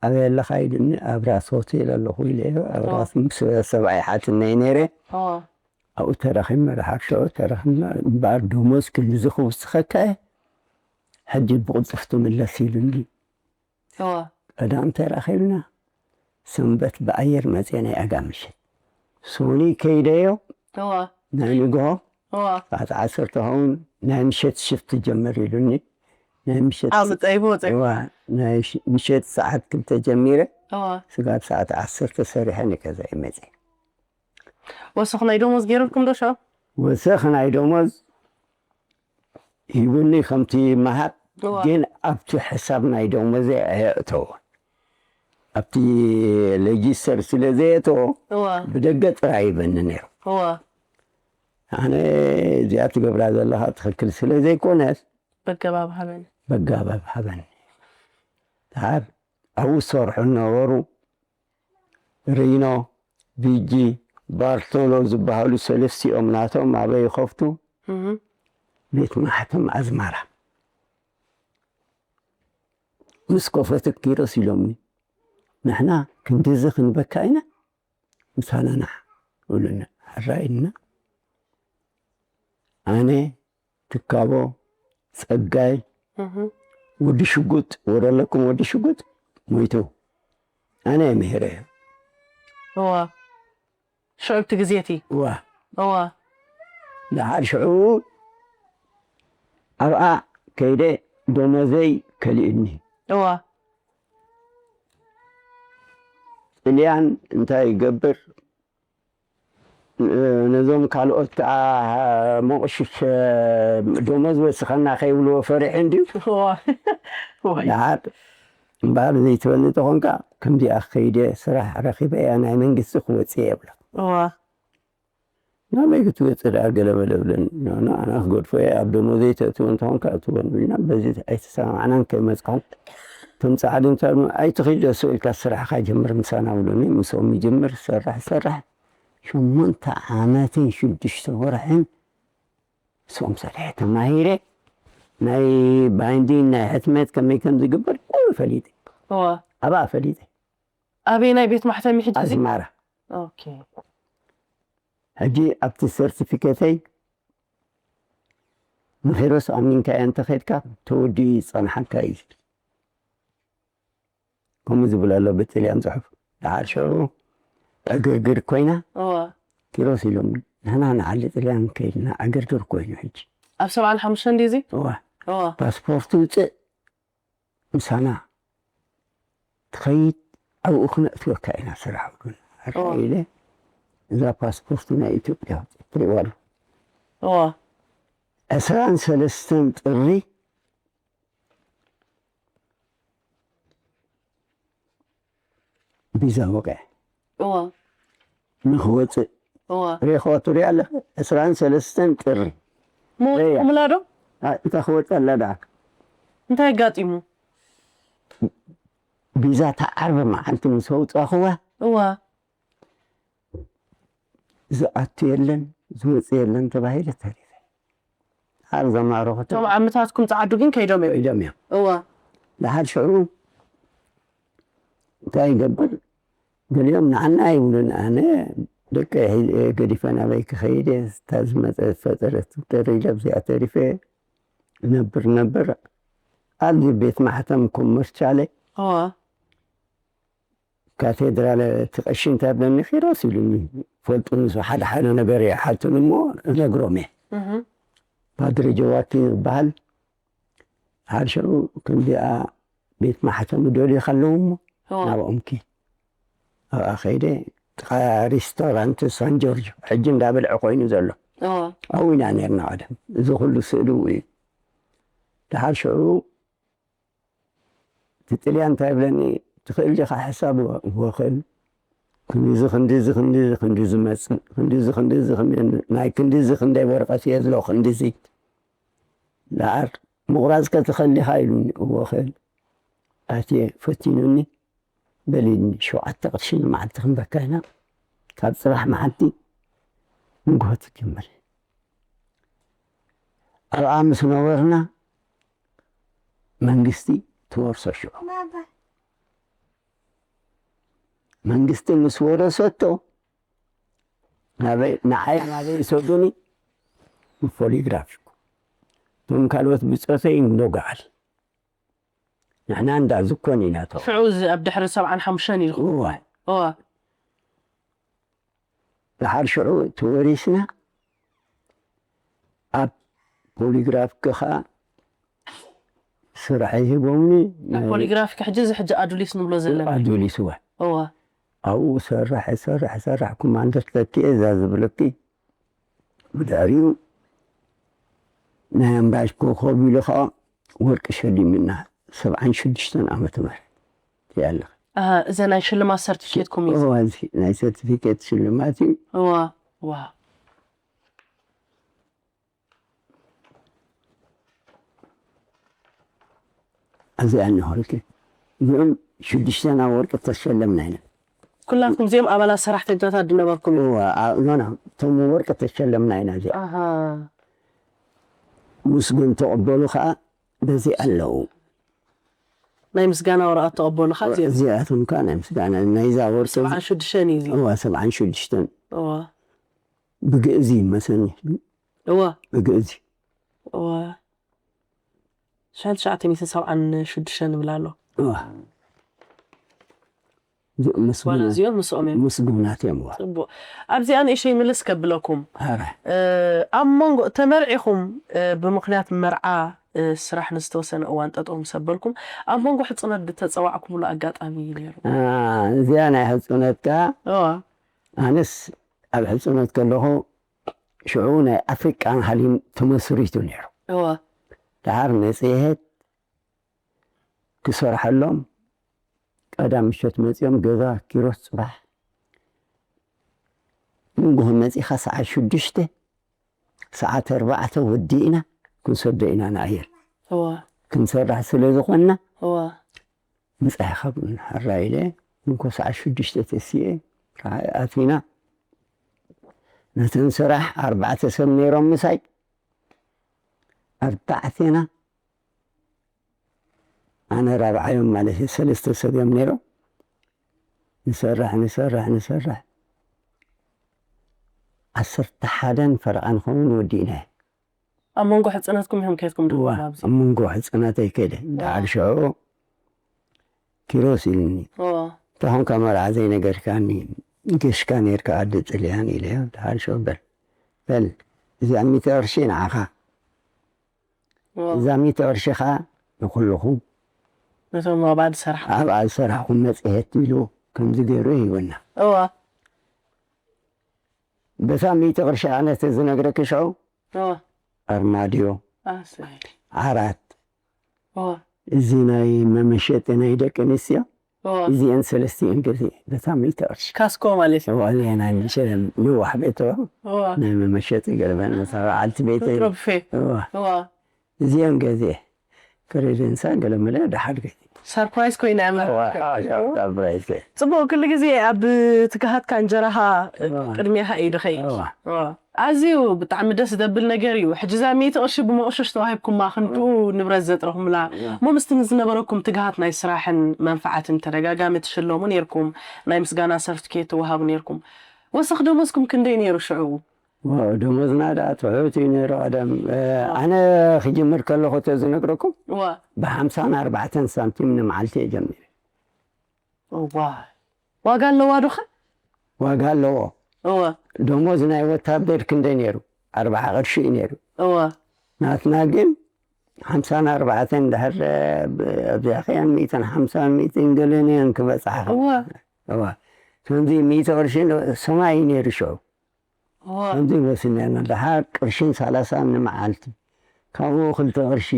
ኣበይ ኣለኻ ኢሉኒ ኣብ ራስ ሆቴል ኣለኹ ኢለዮ ኣብ ራስ ምስ ሰብኣይ ሓትነይ ነይረ ኣብኡ ተራኺብና ድሓር ሽዑ ተራኺብና እምበኣር ደሞዝ ክንድዚ ክውስኸካ እየ ሕጂ ብቕልጡፍ ትምለስ ኢሉኒ ቀዳም ተራኺብና ሰንበት ብኣየር መፅየ ናይ ኣጋ ምሸት ሶኒ ከይደዮ ናይ ንግሆ ሰዓት ዓሰርተ ኸውን ናይ ምሸት ሽፍት ጀመር ኢሉኒ ናይ ምሸት ኣብ ጸይቦ ጸይቦ እዋ ናይ ሽ- ምሸት ሰዓት ክልተ ጀሚረ ስጋብ ሰዓት ዓሰርተ ሰሪሐ ንገዛይ መፅየ ወሰኽ ናይ ደሞዝ ገይሩልኩም ዶ ሸው ወሰኽ ናይ ደሞዝ ሂቡኒ ከምቲ መሃብ እዋ። ግን ኣብቲ ሕሳብ ናይ ደሞዘ ኣየእተዎ ኣብቲ ሌጂስተር ስለ ዘየእተዎ እዋ ብደገ ጥራይ ይበኒ ነይሩ እዋ ኣነ እዚኣ ትገብራ ዘለኻ ትኽክል ስለ ዘይኮነስ በገባብ ሃበኒ በጋባብ ሃበኒ ድሓር ኣብኡ ዝሰርሑ ነበሩ ሪኖ ቢጂ ባርቶሎ ዝበሃሉ ሰለስቲኦም ናቶም ኣበይ ይኸፍቱ ቤት ማሕተም ኣዝመራ ምስ ከፈቱ ኪሮስ ኢሎምኒ ንሕና ክንድዚ ክንበካ ኢና ምሳና ንዓ በሉና ሕራይ ኢልና ኣነ ትካቦ ጸጋይ ወዲ ሽጉጥ ወረለኩም ወዲ ሽጉጥ ሞይቱ ኣነ ምሄረ እዋ ሽዑ እቲ ግዜ እቲ እዋ እዋ ደሓር ሽዑ ኣብኣ ከይደ ደሞዘይ ከሊእኒ እዋ ጥልያን እንታይ ይገብር ነዞም ካልኦት ከዓ መቑሽሽ ደሞዝ ወስኸና ከይብልዎ ፈሪሑ እንድዩ እዋ እዋ ደሓር እምበኣር ዘይትበኒ ተኾንካ ከምዚኣ ከይደ ስራሕ ረኺበ እያ ናይ መንግስቲ ክወፅእ እየ ብሎ እዋ ናበይ ክትወፅእ ደኣ ገለ በለ ብለኒ ንኣና ክገድፎ እየ ኣብ ደሞዘይ ተእትወ እንተኾንካ እትወን ብልና በዚ ኣይተሰማማዕናን ከይመፅኹም እቶም ፃዕዲ እንታይ ኣይትኽይድ ደስ ኢልካ ስራሕካ ጀምር ምሳና ብሎኒ ምስኦም ይጅምር ዝሰርሕ ዝሰርሕ ሸሞንተ ዓመትን ሽዱሽተ ወርሕን ምስኦም ሰሪሐ ተማሂረ ናይ ባይንዲን ናይ ሕትመት ከመይ ከም ዝግበር ኩሉ ፈሊጠ እዋ ኣብኣ ፈሊጠ ኣበይ ናይ ቤት ማሕተሚ ሕጂ እዚ ኣዝማራ ኦኬ ሕጂ ኣብቲ ሰርቲፊኬተይ ንኺሮስ ኣሚንካዮ እንተኸድካ ተወዲኡ ይፀንሓካ እዩ ከምኡ ዝብል ኣሎ ብጥልያን ጽሑፍ። ደሓር ሽዑ ዕግርግር ኮይና እዋ ኪሮስ ኢሎም ንሕና ንዓሊ ጥልያን ከይድና ዕግርግር ኮይኑ ሕጂ ኣብ ሰብዓን ሓሙሽተን ድዩ እዚ እዋ እዋ ፓስፖርት ውፅእ ምሳና ትኸይድ ኣብኡ ክነእትወካ ኢና ስራሕ ብሉና። ሕራይ ኢለ እዛ ፓስፖርት ናይ ኢትዮጵያ ትሪእዋ ኣሎ እዋ ዕስራን ሰለስተን ጥሪ ቪዛ ወቅዐ እዋ ንክወፅእ እዋ ሬኻ ትሪኣ ኣለኻ ዕስራን ሰለስተን ጥሪ ምውፅእኩምላ ዶ እንታይ ክወፅእ ኣላ ደኣ እንታይ ኣጋጢሙ ቪዛ ተዓርቢ መዓልቲ ምስ ኣውፃእኽዋ እዋ ዝኣቱ የለን ዝወፅእ የለን ተባሂለ ተሪፈ። ኣብ ዘማረኹ እቶም ዓምታትኩም ፃዓዱ ግን ከይዶም እዮም ኢሎም እዮም። እዋ ደሓር ሽዑ እንታይ ይገብር ገሊኦም ንዓና ይብሉን ኣነ ደቂ ገዲፈ ናበይ ክኸይድ እየ እታ ዝመፀ ዝፈጠረት ተሪለ ኣብዚኣ ተሪፈ ነብር ነብር ኣብዚ ቤት ማሕተም ኮመርቻለ እዋ ካቴድራል እቲ ቀሺ እንታይ ብለኒ ኪሮስ ኢሉኒ ፈልጡ ንሱ ሓደ ሓደ ነገር ይሓቱን እሞ እነግሮም እየ እህ ፓድሪ ጀዋኪን ዝበሃል ሓርሸኡ ከምዚኣ ቤት ማሕተም ይደልዩ ከለዉ እሞ እዋ ናብኦም ኪድ ኣብኣ ከይደ ጥቓ ሪስቶራንት ሳን ጆርጆ ሕጂ እንዳበልዐ ኮይኑ ዘሎ እዋ ኣብኡ ኢና ነርና ቀደም እዚ ኩሉ ስእሊ እዩ ድሓር ሽዑ እቲ ጥልያን እንታይ ይብለኒ ትኽእል ዲኻ ሕሳብ ወኽእል ክንዲዚ ክንዲዚ ክንዲዚ ክንዲ ዝመፅእ ክንዲዚ ክንዲዚ ክንዲ ናይ ክንዲዚ ክንደይ ወረቐት እየ ዝሎ ክንዲዚ ደኣር ምቑራፅ ከትኽእል ዲኻ ኢሉኒ እወ ኽእል ኣትየ ፈቲኑኒ በሊኒ ሸውዓተ ቅርሺ ንመዓልቲ ክንበካ ኢና ካብ ፅባሕ መዓልቲ ንግሆ ትጅምር ኣብኣ ምስ ነበርና መንግስቲ ትወርሶ ሽዑ መንግስቲ ምስ ወረሰቶ ናበይ ንዓይ ናበይ ይሰዱኒ ፖሊግራፍ እቶም ካልኦት ብፆተይ እንዶ ገዓል ንሕና እንዳ ዝኮን ኢና ቶ ሽዑ እዚ ኣብ ድሕሪ ሰብዓን ሓሙሽተን ኢልኩም እዋ እዋ ድሓር ሽዑ ተወሪስና ኣብ ፖሊግራፍ ከዓ ስራሕ ይህቦምኒ ፖሊግራፊክ ሕጂ እዚ ሕጂ ኣዱሊስ ንብሎ ዘለና ኣዱሊስዋ እዋ ኣብኡ ሰርሕ ሰርሕ ሰርሕ ኮማንደር ተኪኤ እዛ ዝብለኪ ብድሕሪኡ ናይ ኣምባሽ ኮኸብ ኢሉ ከዓ ወርቂ ሸሊምና ሰብዓን ሽዱሽተን ዓመተ ምህረት እያ ኣለኻ ኣሃ፣ እዘ ናይ ሽልማት ሰርቲፊኬትኩም እዩ እዋ እዚ ናይ ሰርቲፊኬት ሽልማት እዩ እዋ ዋ እዚኣ እንሆልክ እዚኦም ሽዱሽተና ወርቂ ተሸለምና ኢና ኩላትኩም እዚኦም ኣባላት ሰራሕተኛታት ዝነበርኩም እዩ እዋ ኖ ኖ እቶም ወርቂ ተሸለምና ኢና እዚኣ ኣሃ ምስጉን ተቐበሉ ከዓ በዚ ኣለዉ ናይ ምስጋና ወረቐት ተቐበሉ ካብ እዚኦም እዚኣቶም ከዓ ናይ ምስጋና ናይዛ ወርቂ ሰብዓን ሽዱሽተን እዩ እዚ እዋ ሰብዓን ሽዱሽተን እዋ ብግእዝ ይመስለኒ እዋ ብግእዝ እዋ ሽሕን ትሽዓተ ሚእትን ሰብዓን ሽዱሽተን ይብል ኣሎ እዋ እዚኦም ዋላ ምስጉናት እዚኦም ምስኦም እዮም ምስጉናት እዮም እዋ ፅቡቅ ኣብዚኣ ንእሸይ ምልስ ከብለኩም ኧረ እ፣ ኣብ መንጎ ተመርዒኹም እ፣ ብምኽንያት መርዓ እ፣ ስራሕ ንዝተወሰነ እዋን ጠጠው ምስ ኣበልኩም ኣብ መንጎ ሕፅነት ዝተፀዋዕኩምሉ ኣጋጣሚ እዩ ነይሩ አ፣ እዚኣ ናይ ሕፁነት ከዓ እዋ ኣነስ ኣብ ሕፁነት ከለኹ ሽዑ ናይ ኣፍሪቃን ሃሊም ተመስሪቱ ነይሩ እዋ ድሓር መፅሄት ክሰርሐሎም ቀዳም ምሸት መፂኦም ገዛ ኪሮስ ፅባሕ ንግሆ መፂኻ ሰዓት ሽዱሽተ ሰዓት ኣርባዕተ ወዲእና ክንሰዶ ኢና ንኣየር እዋ ክንሰርሕ ስለ ዝኾንና እዋ ምፃኢኻ ብሉና ሕራይ ኢለ እንኮ ሰዓት ሽዱሽተ ተሲኤ ኣቲና ነተን ስራሕ ኣርባዕተ ሰብ ነይሮም ምሳይ ኣርባዕቴና ኣነ ራብዓዮም ማለት እዩ ሰለስተ ሰብ እዮም ነይሮም ንሰርሕ ንሰርሕ ንሰርሕ ዓሰርተ ሓደን ፈረቓ ንኸውን ወዲእና ኣብ መንጎ ሕፅነትኩም ኢኹም ከይድኩም እዋ ዶ ኣብዚ ኣብ መንጎ ሕፅነተይ ከይደ ደሓር ሽዑ ኪሮስ ኢሉኒ። እዋ። እንተኾንካ መርዓ ዘይነገርካኒ፣ ገሽካ ነይርካ ዓዲ ጥልያን ኢለዮ። ደሓን ሸው በል። በል፣ እዚኣ ሚእቲ ቅርሺ ንዓኻ። እዋ። እዛ ሚእቲ ቅርሺ ኸኣ ንኹልኹም ነቶም ኣብኣ ዝሰርሓ። ኣብኣ ዝሰርሕኹም መጽሔት ኢሉ ከምዚ ገይሩ ይህበና። እዋ። በታ ሚእቲ ቅርሺ ኣነ እቲ ዝነግረኪ ሽዑ እዋ። ኣርማድዮ፣ ኣሰይ። ዓራት፣ እዋ። እዚ ናይ መመሸጢ ናይ ደቂ ኣንስትዮ፣ እዋ። እዚአን ሰለስቲአን ገዚአ በታ ሚእቲ ቅርሺ። ካስኮ ማለት እዩ። እዋ፣ እዚአ ናይ መሸ-፣ ንዋሕ ቤት እዋ። እዋ። ናይ መመሸጢ ገለ በል፣ ነታ በዓልቲ ቤተይ። ትርፌ። እዋ። እዋ። እዚአን ገዚአ። ክሬደንሳ ገለ መለ ደሓር ገዚአ። ሰርፕራይዝ ኮይና እያ እዋ፣ መርዓትካ። እዋ፣ ሰርፕራይዝ ኮይና። ጽቡቕ፣ ኩሉ ግዜ ኣብ ትግሃትካ እንጀራኻ እዋ። ቅድሜኻ እዩ ድኸይድ። እዋ። እዋ። ኣዝዩ ብጣዕሚ ደስ ዘብል ነገር እዩ። ሕጂ እዛ ሚእቲ ቅርሺ ብመቑሸሽ ተዋሂብኩማ፣ ክንድኡ ንብረት ዘጥረኹምላ። እዋ። እሞ ምስቲ ንዝነበረኩም ትግሃት ናይ ስራሕን መንፍዓትን ተደጋጋሚ ትሽለሙ ነይርኩም፣ ናይ ምስጋና ሰርቲፊኬት ትወሃቡ ነይርኩም። ወሰኽ ደሞዝኩም ክንደይ ነይሩ ሽዑ? ዋው፣ ደሞዝና ደኣ ትሑት እዩ ነይሩ ቀደም። እ፣ ኣነ ክጅምር ከለኹ ተዝነግረኩም፣ እዋ። ብሓምሳን ኣርባዕተን ሳንቲም ንመዓልቲ እየ ጀሚረ። እዋ። ዋጋ ኣለዋ ዶ ኸ? ዋጋ ኣለዎ። እዋ። ደሞዝ ናይ ወታደር ክንደይ ነይሩ? ኣርብዓ ቅርሺ እዩ ነይሩ። እዋ። ናትና ግን ሓምሳን ኣርባዕተን ድሕር፣ እ፣ ብ-፣ ኣብዚኣ ኸያን ሚእትን ሓምሳን ሚእትን ገለን እየን ክበጽሓ። እዋ። እዋ። ከምዚ ሚእቲ ቅርሺ ን-፣ ሰማይ እዩ ነይሩ ሽዑ። እዋ። ከምዚ ወሲድና ኢና። ደሓር ቅርሽን ሰላሳን ንመዓልቲ። ካብኡ ክልተ ቅርሺ።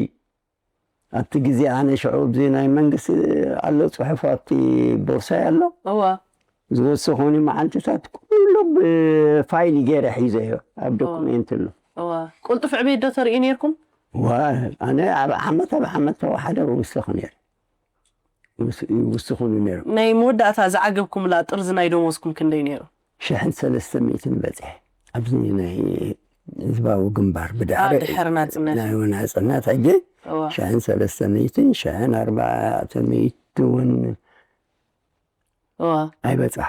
ኣብቲ ግዜ ኣነ ሽዑ ኣብዚ ናይ መንግስቲ ኣሎ ጽሑፍ ኣብቲ ቦርሳይ ኣሎ። እዋ። ዝወሰኹኒ መዓልትታት ኩሉ ብፋይል ገይረ ሒዘዮ። ኣብ እዋ። ዶኩሜንት ኣሎ። እዋ። ቅልጡፍ ዕቤት ዶ ተርእዩ ነይርኩም? ዋ፣ ኣነ ኣብ ዓመት፣ ኣብ ዓመት ተዋሓደ እውስኽ ነይረ። ይውስ-፣ ይውስኹኒ ነይሮም። ናይ መወዳእታ ዝዓገብኩምላ ጥርዚ ናይ ደሞዝኩም ክንደይ ነይሩ? ሽሕን ሰለስተ ሚእትን በጽሐ። ኣብዚ ናይ ህዝባዊ ግንባር ብድሕሪ አ፣ ድሕሪ ናጽነት። ናይ ናጽነት ሕጂ እዋ። ሽሕን ሰለስተ ሚእትን፣ ሽሕን ኣርባዕተ ሚእቲ እውን እዋ። ኣይበጽሐ።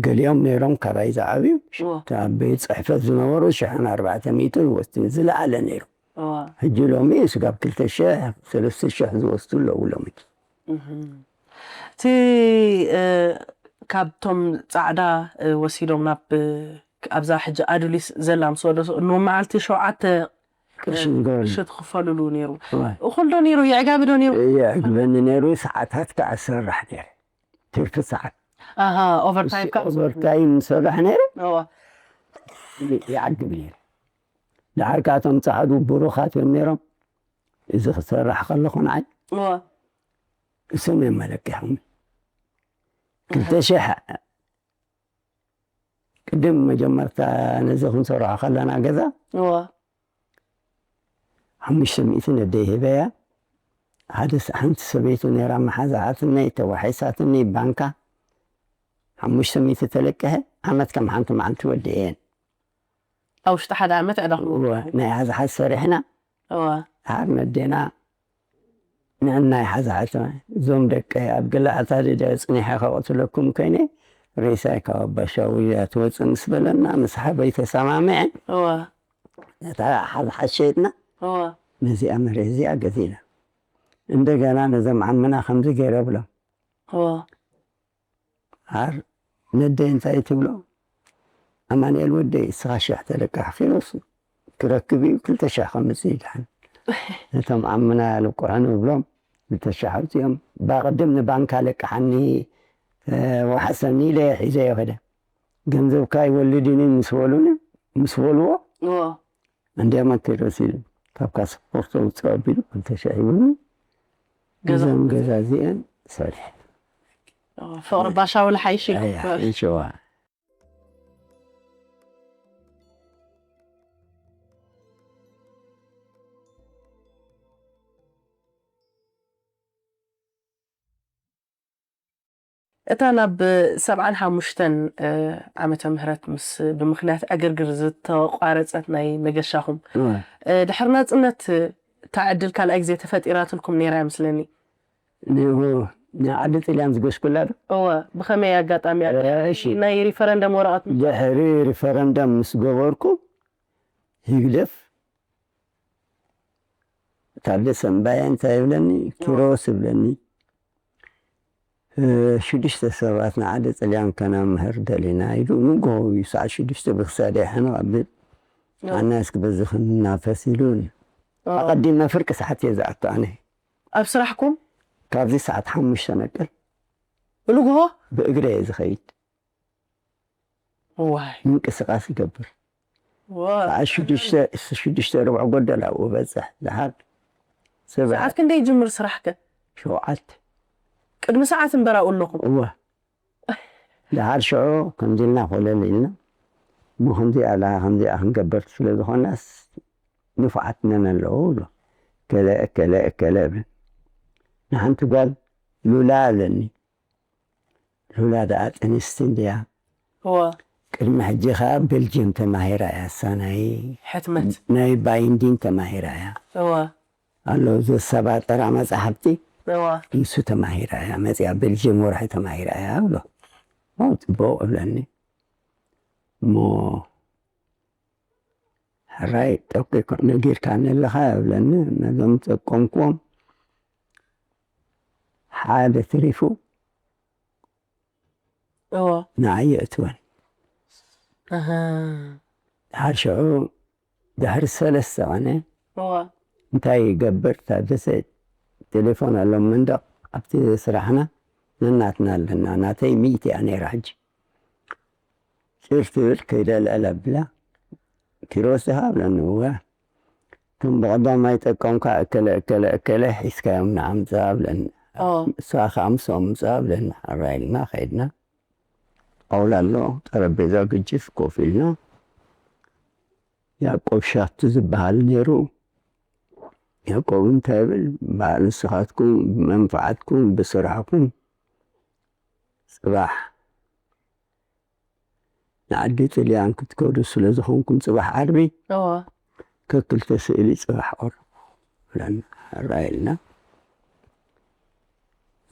ገሊኦም ነይሮም ካባይ ዝዓብዩ፣ እዋ። እታ ኣብ ቤት ጽሕፈት ዝነበሩ ሽሕን ኣርባዕተ ሚእትን ይወስዱ፣ ዝለዓለ ነይሩ። እዋ። ሕጂ ሎሚ ስጋብ ክልተ ሽሕ፣ ሰለስተ ሽሕ ዝወስዱ ኣለዉ ሎሚ። እህም። እቲ፣ እ፣ ካብቶም ጻዕዳ፣ እ፣ ወሲዶም ናብ፣ እ፣ ኣብዛ ሕጂ ኣዱሊስ ዘላ ምስ ወደሱ፣ ንመዓልቲ ሸውዓተ ቅርሺ ዝገበሩ። ቅርሺ ትኽፈልሉ ነይሩ። እዋ። እኹል ዶ ነይሩ? የዕጋቢ ዶ ነይሩ? የዕግበኒ ነይሩ። ሰዓታት ከኣ ዝሰርሕ ነይረ። ትርፊ ሰዓት። ኣሃ፣ ኦቨርታይም ምስ ከኣ ኦቨርታይም ዝሰርሕ ነይረ። እዋ። ይዓግብ ነይረ። ደሓር ከኣ እቶም ጻዕዱ ብሩኻት እዮም ነይሮም። እዚ ክሰርሕ ከለኹ ንዓይ እዋ። እሶም እዮም መለኪዖም። ክልተ ሽሕ ቅድም መጀመርታ ነዚ ክንሰርሖ ከለና ገዛ እዋ። ሓሙሽተ ሚእቲ ነደይ ሂበያ። ሓደ ስ-፣ ሓንቲ ሰበይቱ ነይራ መሓዛኣትኒ፣ ተዋሒሳትኒ፣ ባንካ ሓሙሽተ ሚእቲ ተለቀሐ። ዓመት ከም ሓንቲ መዓልቲ ወዲኤን። ኣብ ውሽጢ ሓደ ዓመት ኣዕለኹም? እወ፣ ናይ ሓዝሓዝ ሰሪሕና። እወ። ደሓር ነዴና ንዕና ይሓዝሓትና። እዞም ደቀይ ኣብ ገለ ኣታድዳ ጽኒሐ ከቐትለኩም ኮይነ፣ ሬሳይ ካብ ኣባሻዊ እያ ትወጽእ ምስ በለና፣ ምስ ሓበይ ተሰማምዐ። እወ። ነታ ሓዝሓዝ ሸይጥና፣ እወ። ነዚኣ መሬት እዚኣ ገዚእና። እንደገና ነዞም ዓምና ከምዚ ገይረ ብሎም። እወ። ደሓር ነደይ እንታይ ትብሎ? ኣማኑኤል ወደይ፣ እስኻ ሽሕ ተለቃሕ፣ ኪሮስ ክረክብ እዩ፣ ክልተ ሽሕ ከምጽእ እዩ ደሓን። ነቶም ዓምና ልቅሑ ንብሎም፣ ክልተ ሽሕ ኣውጺኦም። ባቕድም ንባንካ ለቅሓኒ፣ እ፣ ወሓሰኒ ኢለ ሒዘዮ ከደ። ገንዘብካ ኣይወልድን እዩ ምስ በሉኒ፣ ምስ በልዎ፣ እወ። እንድያም ኣትኪሮስ ኢሉ ካብ ካስፖርት ኣውፅእ ኣቢሉ ክልተ ሽሕ ሂቡኒ። ገዛ እዘን ገዛ እዚአን ሰሪሐ። ፍቕሪ ባሻውል ሓይሽ ኢልኩም። ኣያ፣ ይሸዋ። እታ ናብ ሰብዓን ሓሙሽተን፣ እ፣ ዓመተ ምህረት ምስ፣ ብምኽንያት ዕግርግር ዝተቋረጸት ናይ መገሻኹም፣ እወ። እ፣ ድሕሪ ናጽነት እታ ዕድል ካልኣይ ግዜ ተፈጢራትልኩም ነይራ እያ መስለኒ። ንዑ፣ ንዓዲ ጥልያን ዝገሽኩላ ዶ? እወ፣ ብኸመይ ኣጋጣሚ እያ? እ፣ እሺ። ናይ ሪፈረንደም ወረቐት? ድሕሪ ሪፈረንደም ምስ ገበርኩ፣ ህግደፍ ታደሰ እምባየ እንታይ ይብለኒ? ኪሮስ ይብለኒ። እ፣ ሽዱሽተ ሰባት ንዓዲ ጥልያን ከነምህር ደሊና ኢሉ። ንግሆ እዩ፣ ሰዓት ሽዱሽተ ብክሳደ ይሕንቕ ኣብል። ኣናስ ክበዚ ክንናፈስ ኢሉን። ኣቐዲመ ፍርቂ ሰዓት እየ ዝኣቱ ኣነ። ኣብ ስራሕኩም? ካብዚ ሰዓት ሓሙሽተ ነቅል። ብንግሆ? ብእግረ እየ ዝኸይድ። ዋይ። ምንቅስቃስ ይገብር። ዋይ። ሰዓት ሽዱሽተ፣ ሽዱሽተ ርብዕ ጎደል ኣብኡ በጽሕ። ድሓር ስብሐ። ሰዓት ክንደይ ይጅምር ስራሕከ? ሸውዓተ። ቅድሚ ሰዓት እምበር ኣብኡ ኣለኹም? እወ። ድሓር ሽዑ ከምዚ ኢልና ኮለል ኢልና፣ እሞ ከምዚኣ ኣላ፣ ከምዚኣ ክንገበር ስለ ዝኾናስ ንፉዓት ነን ኣለዉ ብሎ። እከለ፣ እከለ፣ እከለ እብል። ንሓንቲ ጓል ሉላ ኣለኒ። ሉላ ደኣ ጥንስቲ እንድያ። እወ። ቅድሚ ሕጂ ኸኣ ቤልጅየም ተማሂራ እያ። እሳ ናይ ሕትመት። ናይ ባይንዲን ተማሂራ እያ። እወ። ኣሎ ዘሰባጠራ መጻሕፍቲ እወ። ንሱ ተማሂራ እያ። መጺኣ ቤልጅየም ወርሒ ተማሂራ እያ ብሎ። ኦ፣ ጽቡቕ እብለኒ። እሞ ሕራይ ጠቂኮ ነጊርካኒ ኣለኻ እብለኒ። ነዞም ጠቆምክዎም ሓደ ትሪፉ እወ። ንዓይ የእትወን። ኣሃ። ድሓር ሽዑ ድሕሪ ሰለስተ ቀነ እወ። እንታይ ይገብር ታደሰ ቴሌፎን ኣሎ መንደቕ ኣብቲ ስራሕና ነናትና ኣለና። ናተይ ሚእቲ እያ ነይራ ሕጂ። ጭር ትብል ከይደ ልዕል ኣብላ። ኪሮስ ዲኻ? እብለኒ። እወ። እቶም ብቐዳማይ ጠቀምካ እከለ፣ እከለ፣ እከለ ሒዝካዮም ንዓምጻ እብለኒ። ኦ። እሳ ከኣ ምስኦም ምጻ እብለኒ። ሕራይ ኢልና ከይድና። ጣውላ ኣሎ፣ ጠረጴዛ ግጅፍ ኮፍ ኢልና። ያዕቆብ ሻቱ ዝበሃል ነይሩ። ያዕቆብ እንታይ ይብል? በዓል ንስኻትኩም ብመንፍዓትኩም ብስራሕኩም ጽባሕ ንዓዲ ጥልያን ክትከዱ ስለ ዝኾንኩም ጽባሕ ዓርቢ እወ። ከክልተ ስእሊ ጽባሕ ኦር ብለና ኣራየልና።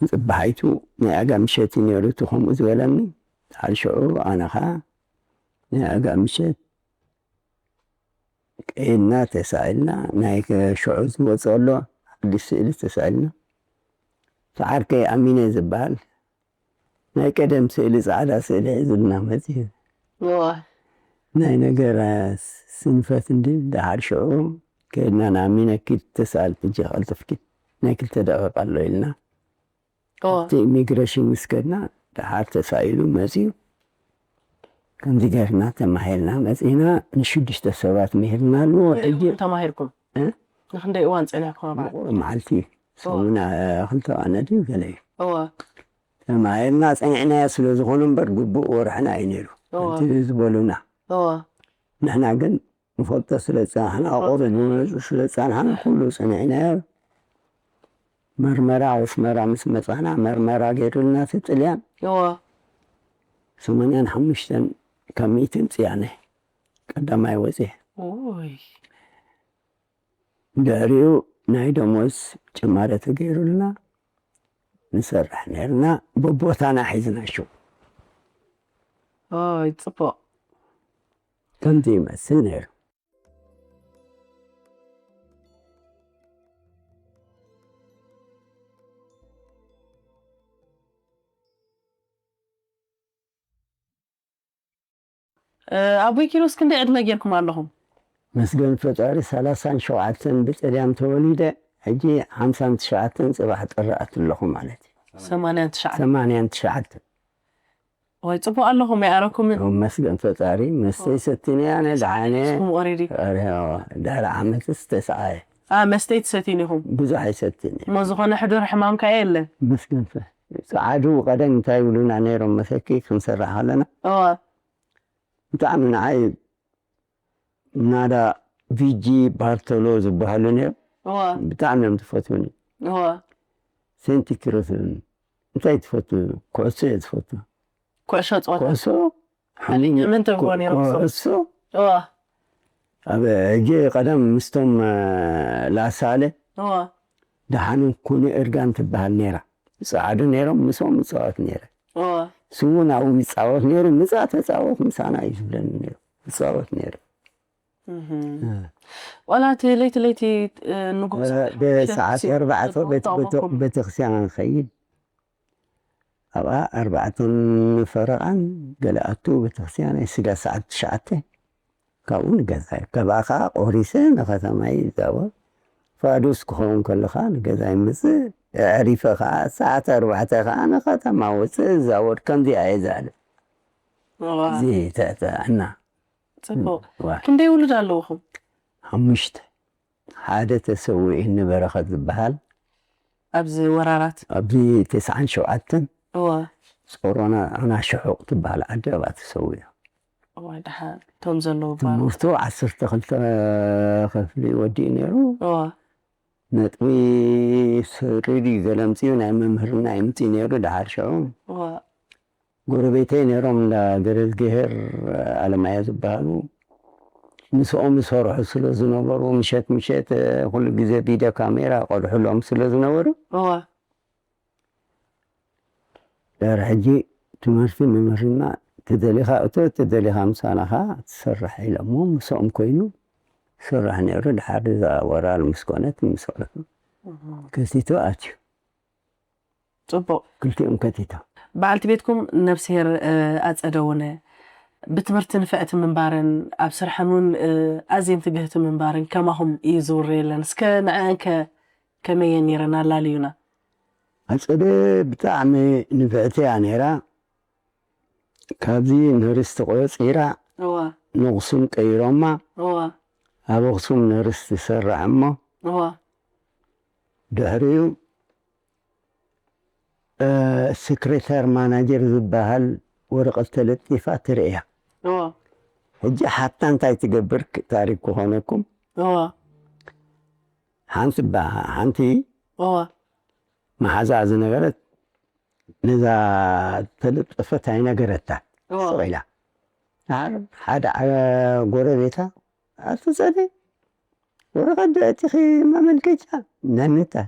ጽባሓይቱ ናይ ኣጋ ምሸት እዩ ነይሩ እቲ ከምኡ ዝበለኒ። ድሓር ሽዑ ኣነ ኸኣ ናይ ኣጋ ምሸት ቀይድና ተሳኢልና። ናይ ሽዑ ዝወጽእ ኣሎ ሓድሽ ስእሊ ተሳኢልና። እቲ ዓርከይ ኣሚነ ዝበሃል ናይ ቀደም ስእሊ፣ ጻዕዳ ስእሊ ሒዙልና መጺኡ። እዋ። ናይ ነገር ስንፈት እንዲ ደሓር ሽዑ ከይድና ንኣሚነ ኪድ ተሳኣል ሕጂ ቀልጥፍኪ ናይ ክልተ ደቂቃ ኣሎ ኢልና። እዋ። ኣብቲ ኢሚግሬሽን ምስ ከድና ደሓር ተሳኢሉ መጺኡ። ከምዚ ገርና ተማሂርና መጺና ንሽዱሽተ ሰባት ምሂርና ኣለዎ። ክንደይ ሕጂ እዋን ተማሂርኩም? እ? ንክንደይ እዋን ጸኒሕኩም ኣብ ዓዲ? ንቑሩብ መዓልቲ፣ እዋ። ሰሙን፣ እ፣ ክልተ ቀነ ድዩ ገለ እዩ። እዋ። ተማሂርና ጸኒዕናዮ ስለ ዝኾነ እምበር ግቡእ ወርሕና እዩ ነይሩ። እዋ። ከምቲ ዝበሉና። እዋ። ንሕና ግን ንፈልጦ ስለ ዝጸናሕና፣ እዋ። ቁሩብ ንመጽእ ስለ ዝጸናሕና ኩሉ ጸኒዕናዮ። መርመራ ኣስመራ ምስ መጻና፣ መርመራ ገይሩልና እቲ ጥልያን። እዋ። ሰማንያን ሓሙሽተን ካብ ሚእቲ ኣምጺኣነ። ቀዳማይ ወጺኤ። ኦይ። ድሕሪኡ ናይ ደሞዝ ጭማሪ ተገይሩልና ንሰርሕ ነርና። በቦታና ሒዝና ሹቕ። ኦይ፣ ጽቡቕ። ከምዚ ይመስል ነይሩ። እ፣ ኣቦይ ኪሮስ ክንደይ ዕድመ ጌርኩም ኣለኹም? መስገን ፈጣሪ ሰላሳን ሸውዓተን ብጥልያን ተወሊደ፣ ሕጂ ሓምሳን ትሽዓተን ጽባሕ ጥሪ ኣትለኹ ማለት እዩ። ሰማንያን ትሽዓተን። ሰማንያን ትሽዓተን። ወይ ጽቡቕ ኣለኹም፣ ኣይኣረኩምን። ኦ፣ መስገን ፈጣሪ፣ መስተይ ኦ። ሰቲነ ኣነ ደሓነ። ስኹም ኦሬዲ። ኦሬ፣ ኦ፣ ድሕሪ ዓመትስ ተሰኣየ። ኣ፣ መስተይ ትሰትዩን ኢኹም? ብዙሕ ኣይሰትን እየ። እሞ ዝኾነ ሕዱር ሕማም ከ የለን? መስገን ፈ-፣ ጸዓዱ ቀደም እንታይ ይብሉና ነይሮም መሰኪ ክንሰርሕ ከለና? እዋ። ብጣዕሚ ንዓይ ናዳ ቪጂ ባርቶሎ ዝበሃሉ ነይሮም። እዋ። ብጣዕሚ እዮም ዝፈትዉኒ። እዋ። ሴንቲ ኪሮስ እንታይ ትፈቱ? ኩዕሶ እየ ዝፈቱ። ኩዕሾ ጸወታ። ኩዕሶ፣ ሓኒን ምን ተብሎ ነይሮም እሶም? ኩዕሶ። እዋ። ኣብ ሕጂ ቀደም ምስቶም፣ እ፣ ላሳለ እዋ። ደሓንን ኩኒ እርጋን ትበሃል ነይራ። ጸዓዱ ነይሮም፣ ምስኦም እጻወት ነይረ። እዋ። እሱ እውን ኣብኡ ይጻወት ነይሩ። "ምጻእ ተጻወት ምሳና" እዩ ዝብለኒ ነይሩ። እጻወት ነይሩ። እህ። እ። ዋላ እቲ ለይቲ ለይቲ፣ እ፣ ንጉስ እ፣ ብሰዓት ምሸት ኣርባዕተ ቤት-፣ ተጠቕመኩም። ቤተ-፣ ቤተክርስትያን ንኸይድ። ኣብኣ ኣርባዕተን ፈረቓን ገለ ኣቱ ቤተክርስትያን ናይ ስጋ ሰዓት ትሽዓተ ካብኡ ንገዛይ። ካብኣ ከዓ ቆሪሰ ንከተማይ ይዛወር። ፋዱስ ክኸውን ከሎ ከዓ ንገዛይ ምፅእ። ኣዕሪፈ ከዓ ሰዓት ኣርባዕተ ከዓ ንከተማ ወፅእ እዛወር። ከምዚኣ እየ ዝኣለ። እዋ፣ እዚ ተእተኣና ፅቡቕ። ክንደይ ውሉድ ኣለውኹም? ሓሙሽተ። ሓደ ተሰዊኡ ንበረኸት ዝበሃል ኣብዚ ወራራት። ኣብዚ ተስዓን ሸውዓተን እዋ፣ ጾሮና ኣና ሽሑቕ ትበሃል ዓዲ ኣብኣ ተሰዊኡ። እዋ፣ ደሓን እቶም ዘለዉ ባ ትምህርቱ ዓሰርተ ክልተ ክፍሊ ወዲኡ ነይሩ። እዋ፣ ነጥቢ ስሪ ድዩ ገለ ኣምፅኡ ናይ መምህርና ይምፅእ ነይሩ። ደሓር ሽዑ እዋ፣ ጎረቤተይ ነይሮም እንዳ ገረዝግሄር ኣለማያ ዝበሃሉ ምስኦም ዝሰርሑ ስለ ዝነበሩ ምሸት ምሸት ኩሉ ግዜ ቪድዮ ካሜራ ቆልሕሎም ስለ ዝነበሩ እዋ፣ ድሕሪ ሕጂ ትምህርቲ መምህርና ተደሊኻ እቶ ተደሊኻ ምሳና ኸዓ ትሰርሕ ኢሎሞ ምስኦም ኮይኑ ስራሕ ነይሩ። ድሓር እዛ ወራር ምስ ኮነት ምስ ኮነት ከቲቱ ኣትዩ። ፅቡቕ። ክልቲኦም ከቲቶም። በዓልቲ ቤትኩም ነብስሄር ኣፀደውነ ብትምህርቲ ንፍዕቲ ምንባረን ኣብ ስርሐን እውን ኣዝየን ትግህቲ ምንባረን ከማኹም እዩ ዝውረየለን። እስከ ንዐአን ከ ከመየን ነይረን ኣላልዩና። ኣፀደ ብጣዕሚ ንፍዕቲ እያ ነይራ። ካብዚ ነርስ ተቆፂራ እዋ ንኣኽሱም ቀይሮማ። እዋ ኣብ ኣኽሱም ነርስ ትሰርሕ እሞ እዋ ድሕሪኡ እ፣ ሴክሬታር ማናጀር ዝበሃል ወረቐት ተለጢፋ ትርእያ። እዋ ሕጂ ሓታ እንታይ ትገብር ክ- ታሪክ ክኾነኩም እዋ ሓንቲ ባ- ሓንቲ እዋ መሓዛ ዝነበረት ነዛ ተለጠፈት ኣይነገረታ እዋ ስቕ ኢላ ሓደ ዓ- ጎረቤታ ኣቲ ፀደ ወረቐት ዶ ኣእቲኺ ማመልከቻ ናይ ምንታይ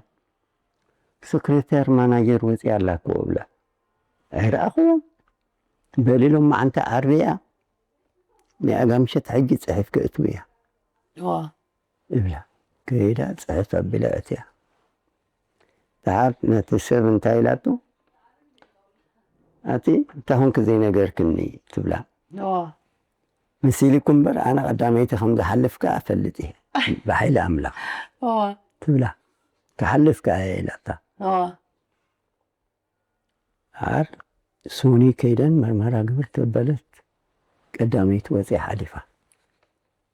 ሴክሬታር ማናጀር ወፂኣ ኣላ እኮ እብላ ኣይረኣኽዎም በሊ ሎማዓንቲ ዓርቢ እያ ናይ ኣጋምሸት ሕጂ ፅሒፍ ክእትው እያ እዋ እብላ ከይዳ ፅሕፍ ኣቢላ እትያ ደሓር ነቲ ሰብ እንታይ ኢላቶ ኣቲ እንታይ ኾንክ ዘይነገርክኒ ትብላ እዋ መሲልኩ እምበር ኣነ ቀዳመይቲ ከም ዝሓልፍ ከዓ እፈልጥ እየ ብሓይሊ ኣምላኽ እዋ ትብላ ክሓልፍ ከዓ እየ ኢላታ እዋ ኣር ሶኒ ከይደን መርመራ ግብር ተበለት ቀዳመይቲ ወፅያ ሓሊፋ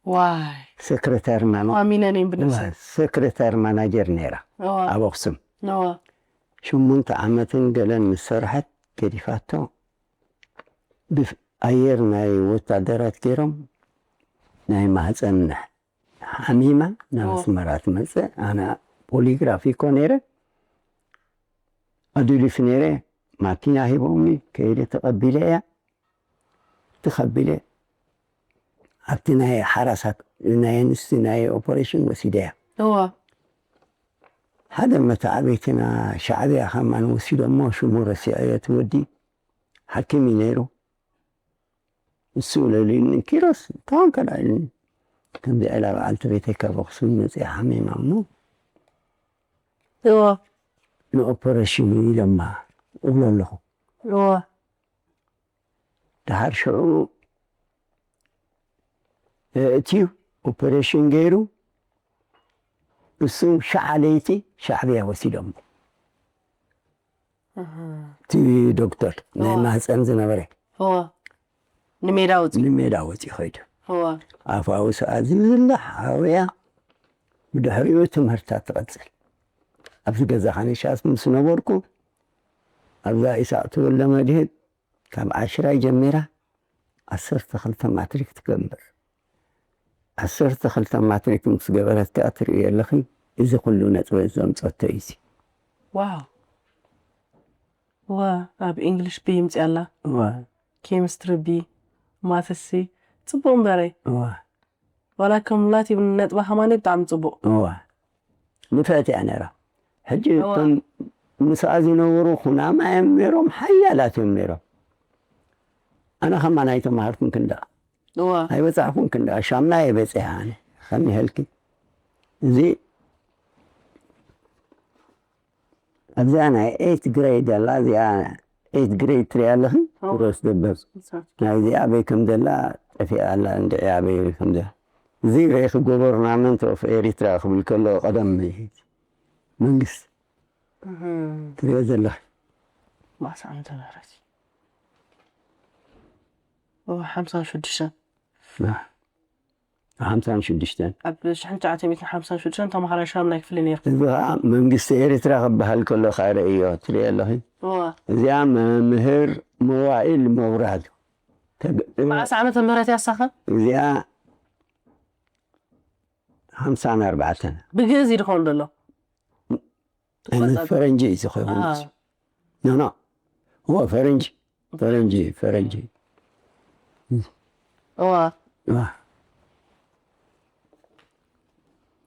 ዋይ ሴክሬታር ማና ኣሚነን እየን ብነብሰ ሴክሬታር ማናጀር ነይራ እዋ ኣብ ኣኽሱም እዋ ሸሞንተ ዓመትን ገለን ምስ ሰርሐት ገዲፋቶ ብኣየር ናይ ወታደራት ገይሮም ናይ ማህፀን ሓሚማ ናብ እዎ። ኣስመራ ትመፅእ ኣነ ፖሊግራፍ ይኮ ነይረ ኣዱሊፍ ነይረ ማኪና ሂቦምኒ ከይደ ተቐቢለ እያ ተቐቢለ ኣብቲ ናይ ሓራሳት ናይ ኣንስቲ ናይ ኦፐሬሽን ወሲደ እያ እዋ ሓደ መተዓበይትና ሻዕብያ ከማን ወሲዶሞ ሽሙ ረሲዐዮ እቲ ወዲ ሓኪም እዩ ነይሩ እሱ ለልዩኒ ኪሮስ እንታን ከዳ ኢሉኒ ከምዚ ኢላ በዓልቲ ቤተይ ካብ ኣክሱም መፅያ ሓሚማ እሞ እዋ ንኦፐሬሽን ኢሎማ እብሎ ኣለኹ እዋ ድሓር ሽዑ እቲ ኦፐሬሽን ገይሩ እሱ ሸዓ ለይቲ ሻዕብያ ወሲዶም እቲ ዶክተር ናይ እዋ። ማህፀን ዝነበረ እዋ ንሜዳ ውፅእ ንሜዳ ወፂ ኸይዱ እዋ ኣፋዊ ሰዓት ዝብዝላ ሓውያ ብድሕሪኡ ትምህርታ ትቐፅል ኣብዚ ገዛ ካኒሻስ ምስ ነበርኩ ኣብዛ ኢሳቅ ትብል ለመድህን ካብ ዓሽራይ ጀሚራ ዓሰርተ ክልተ ማትሪክ ትገብር ዓሰርተ ክልተ ማትሪክ ምስ ገበረት ከዓ ትርእዮ ኣለኺ እዚ ኩሉ ነጥበ ዘምፀቶ እዩ ዋው ዋ ኣብ እንግሊሽ ቢ ይምፅእ ኣላ እዋ ኬሚስትሪ ቢ ማትሲ ፅቡቅ እምበረይ እዋ ዋላ ከም ላት ይብል ነጥባ ከማኒ ብጣዕሚ ፅቡቅ እዋ ንፍዕቲ እያ ነይራ ሕጂ እዋ። እቶም ምስኣ ዝነበሩ ኩናማ እዮም ነይሮም ሓያላት እዮም ነይሮም ኣነ ከማን ኣይተማሃርኩን ክንዳ እዋ ኣይበፃሕኩን ክንዳ ሻምና እየ በፂሐ ኣነ ከሚሀልኪ እዚ ኣብዚኣ ናይ ኤት ግሬድ ኣላ እዚኣ ኤይት ግሬድ ትሪኣ ኣለኺ እወ። ክሮስ ደበር ናይዚ ኣበይ ከም ዘላ ጠፊኣ ኣላ እንድዒ ኣበይ ከም ዘላ እዚ ሬክ ጎቨርናመንት ኦፍ ኤሪትራ ክብል ከሎ ቀደም መንግስቲ ትሪኦ ዘለኺ ማእስ ዓመተ ምህረት እወ ሓምሳን ሽዱሽተን ሓምሳን ሽዱሽተን ኣብ ሽሕን ትሽዓተ ሚእትን ሓምሳን ሽዱሽተን ተምሃራይ ሻምናይ ክፍሊ ነይርኩ እዚ ከዓ መንግስቲ ኤሪትራ ክበሃል ከሎ ከዓ ርእዮ ትሪኦ ኣለኺ እወ እዚኣ መምህር መዋኢል መብራህቱ ተግ- መዓስ ዓመተ ምህረት ያሳኸ እዚኣ ሓምሳን ኣርባዕተን ብግእዝ እዩ ዝኸውን ዘሎ ፈረንጂ እዩ ዝኸውን ኣሃ። ኖ ኖ እዎ ፈረንጂ ፈረንጂ ፈረንጂ እዋ እዋ።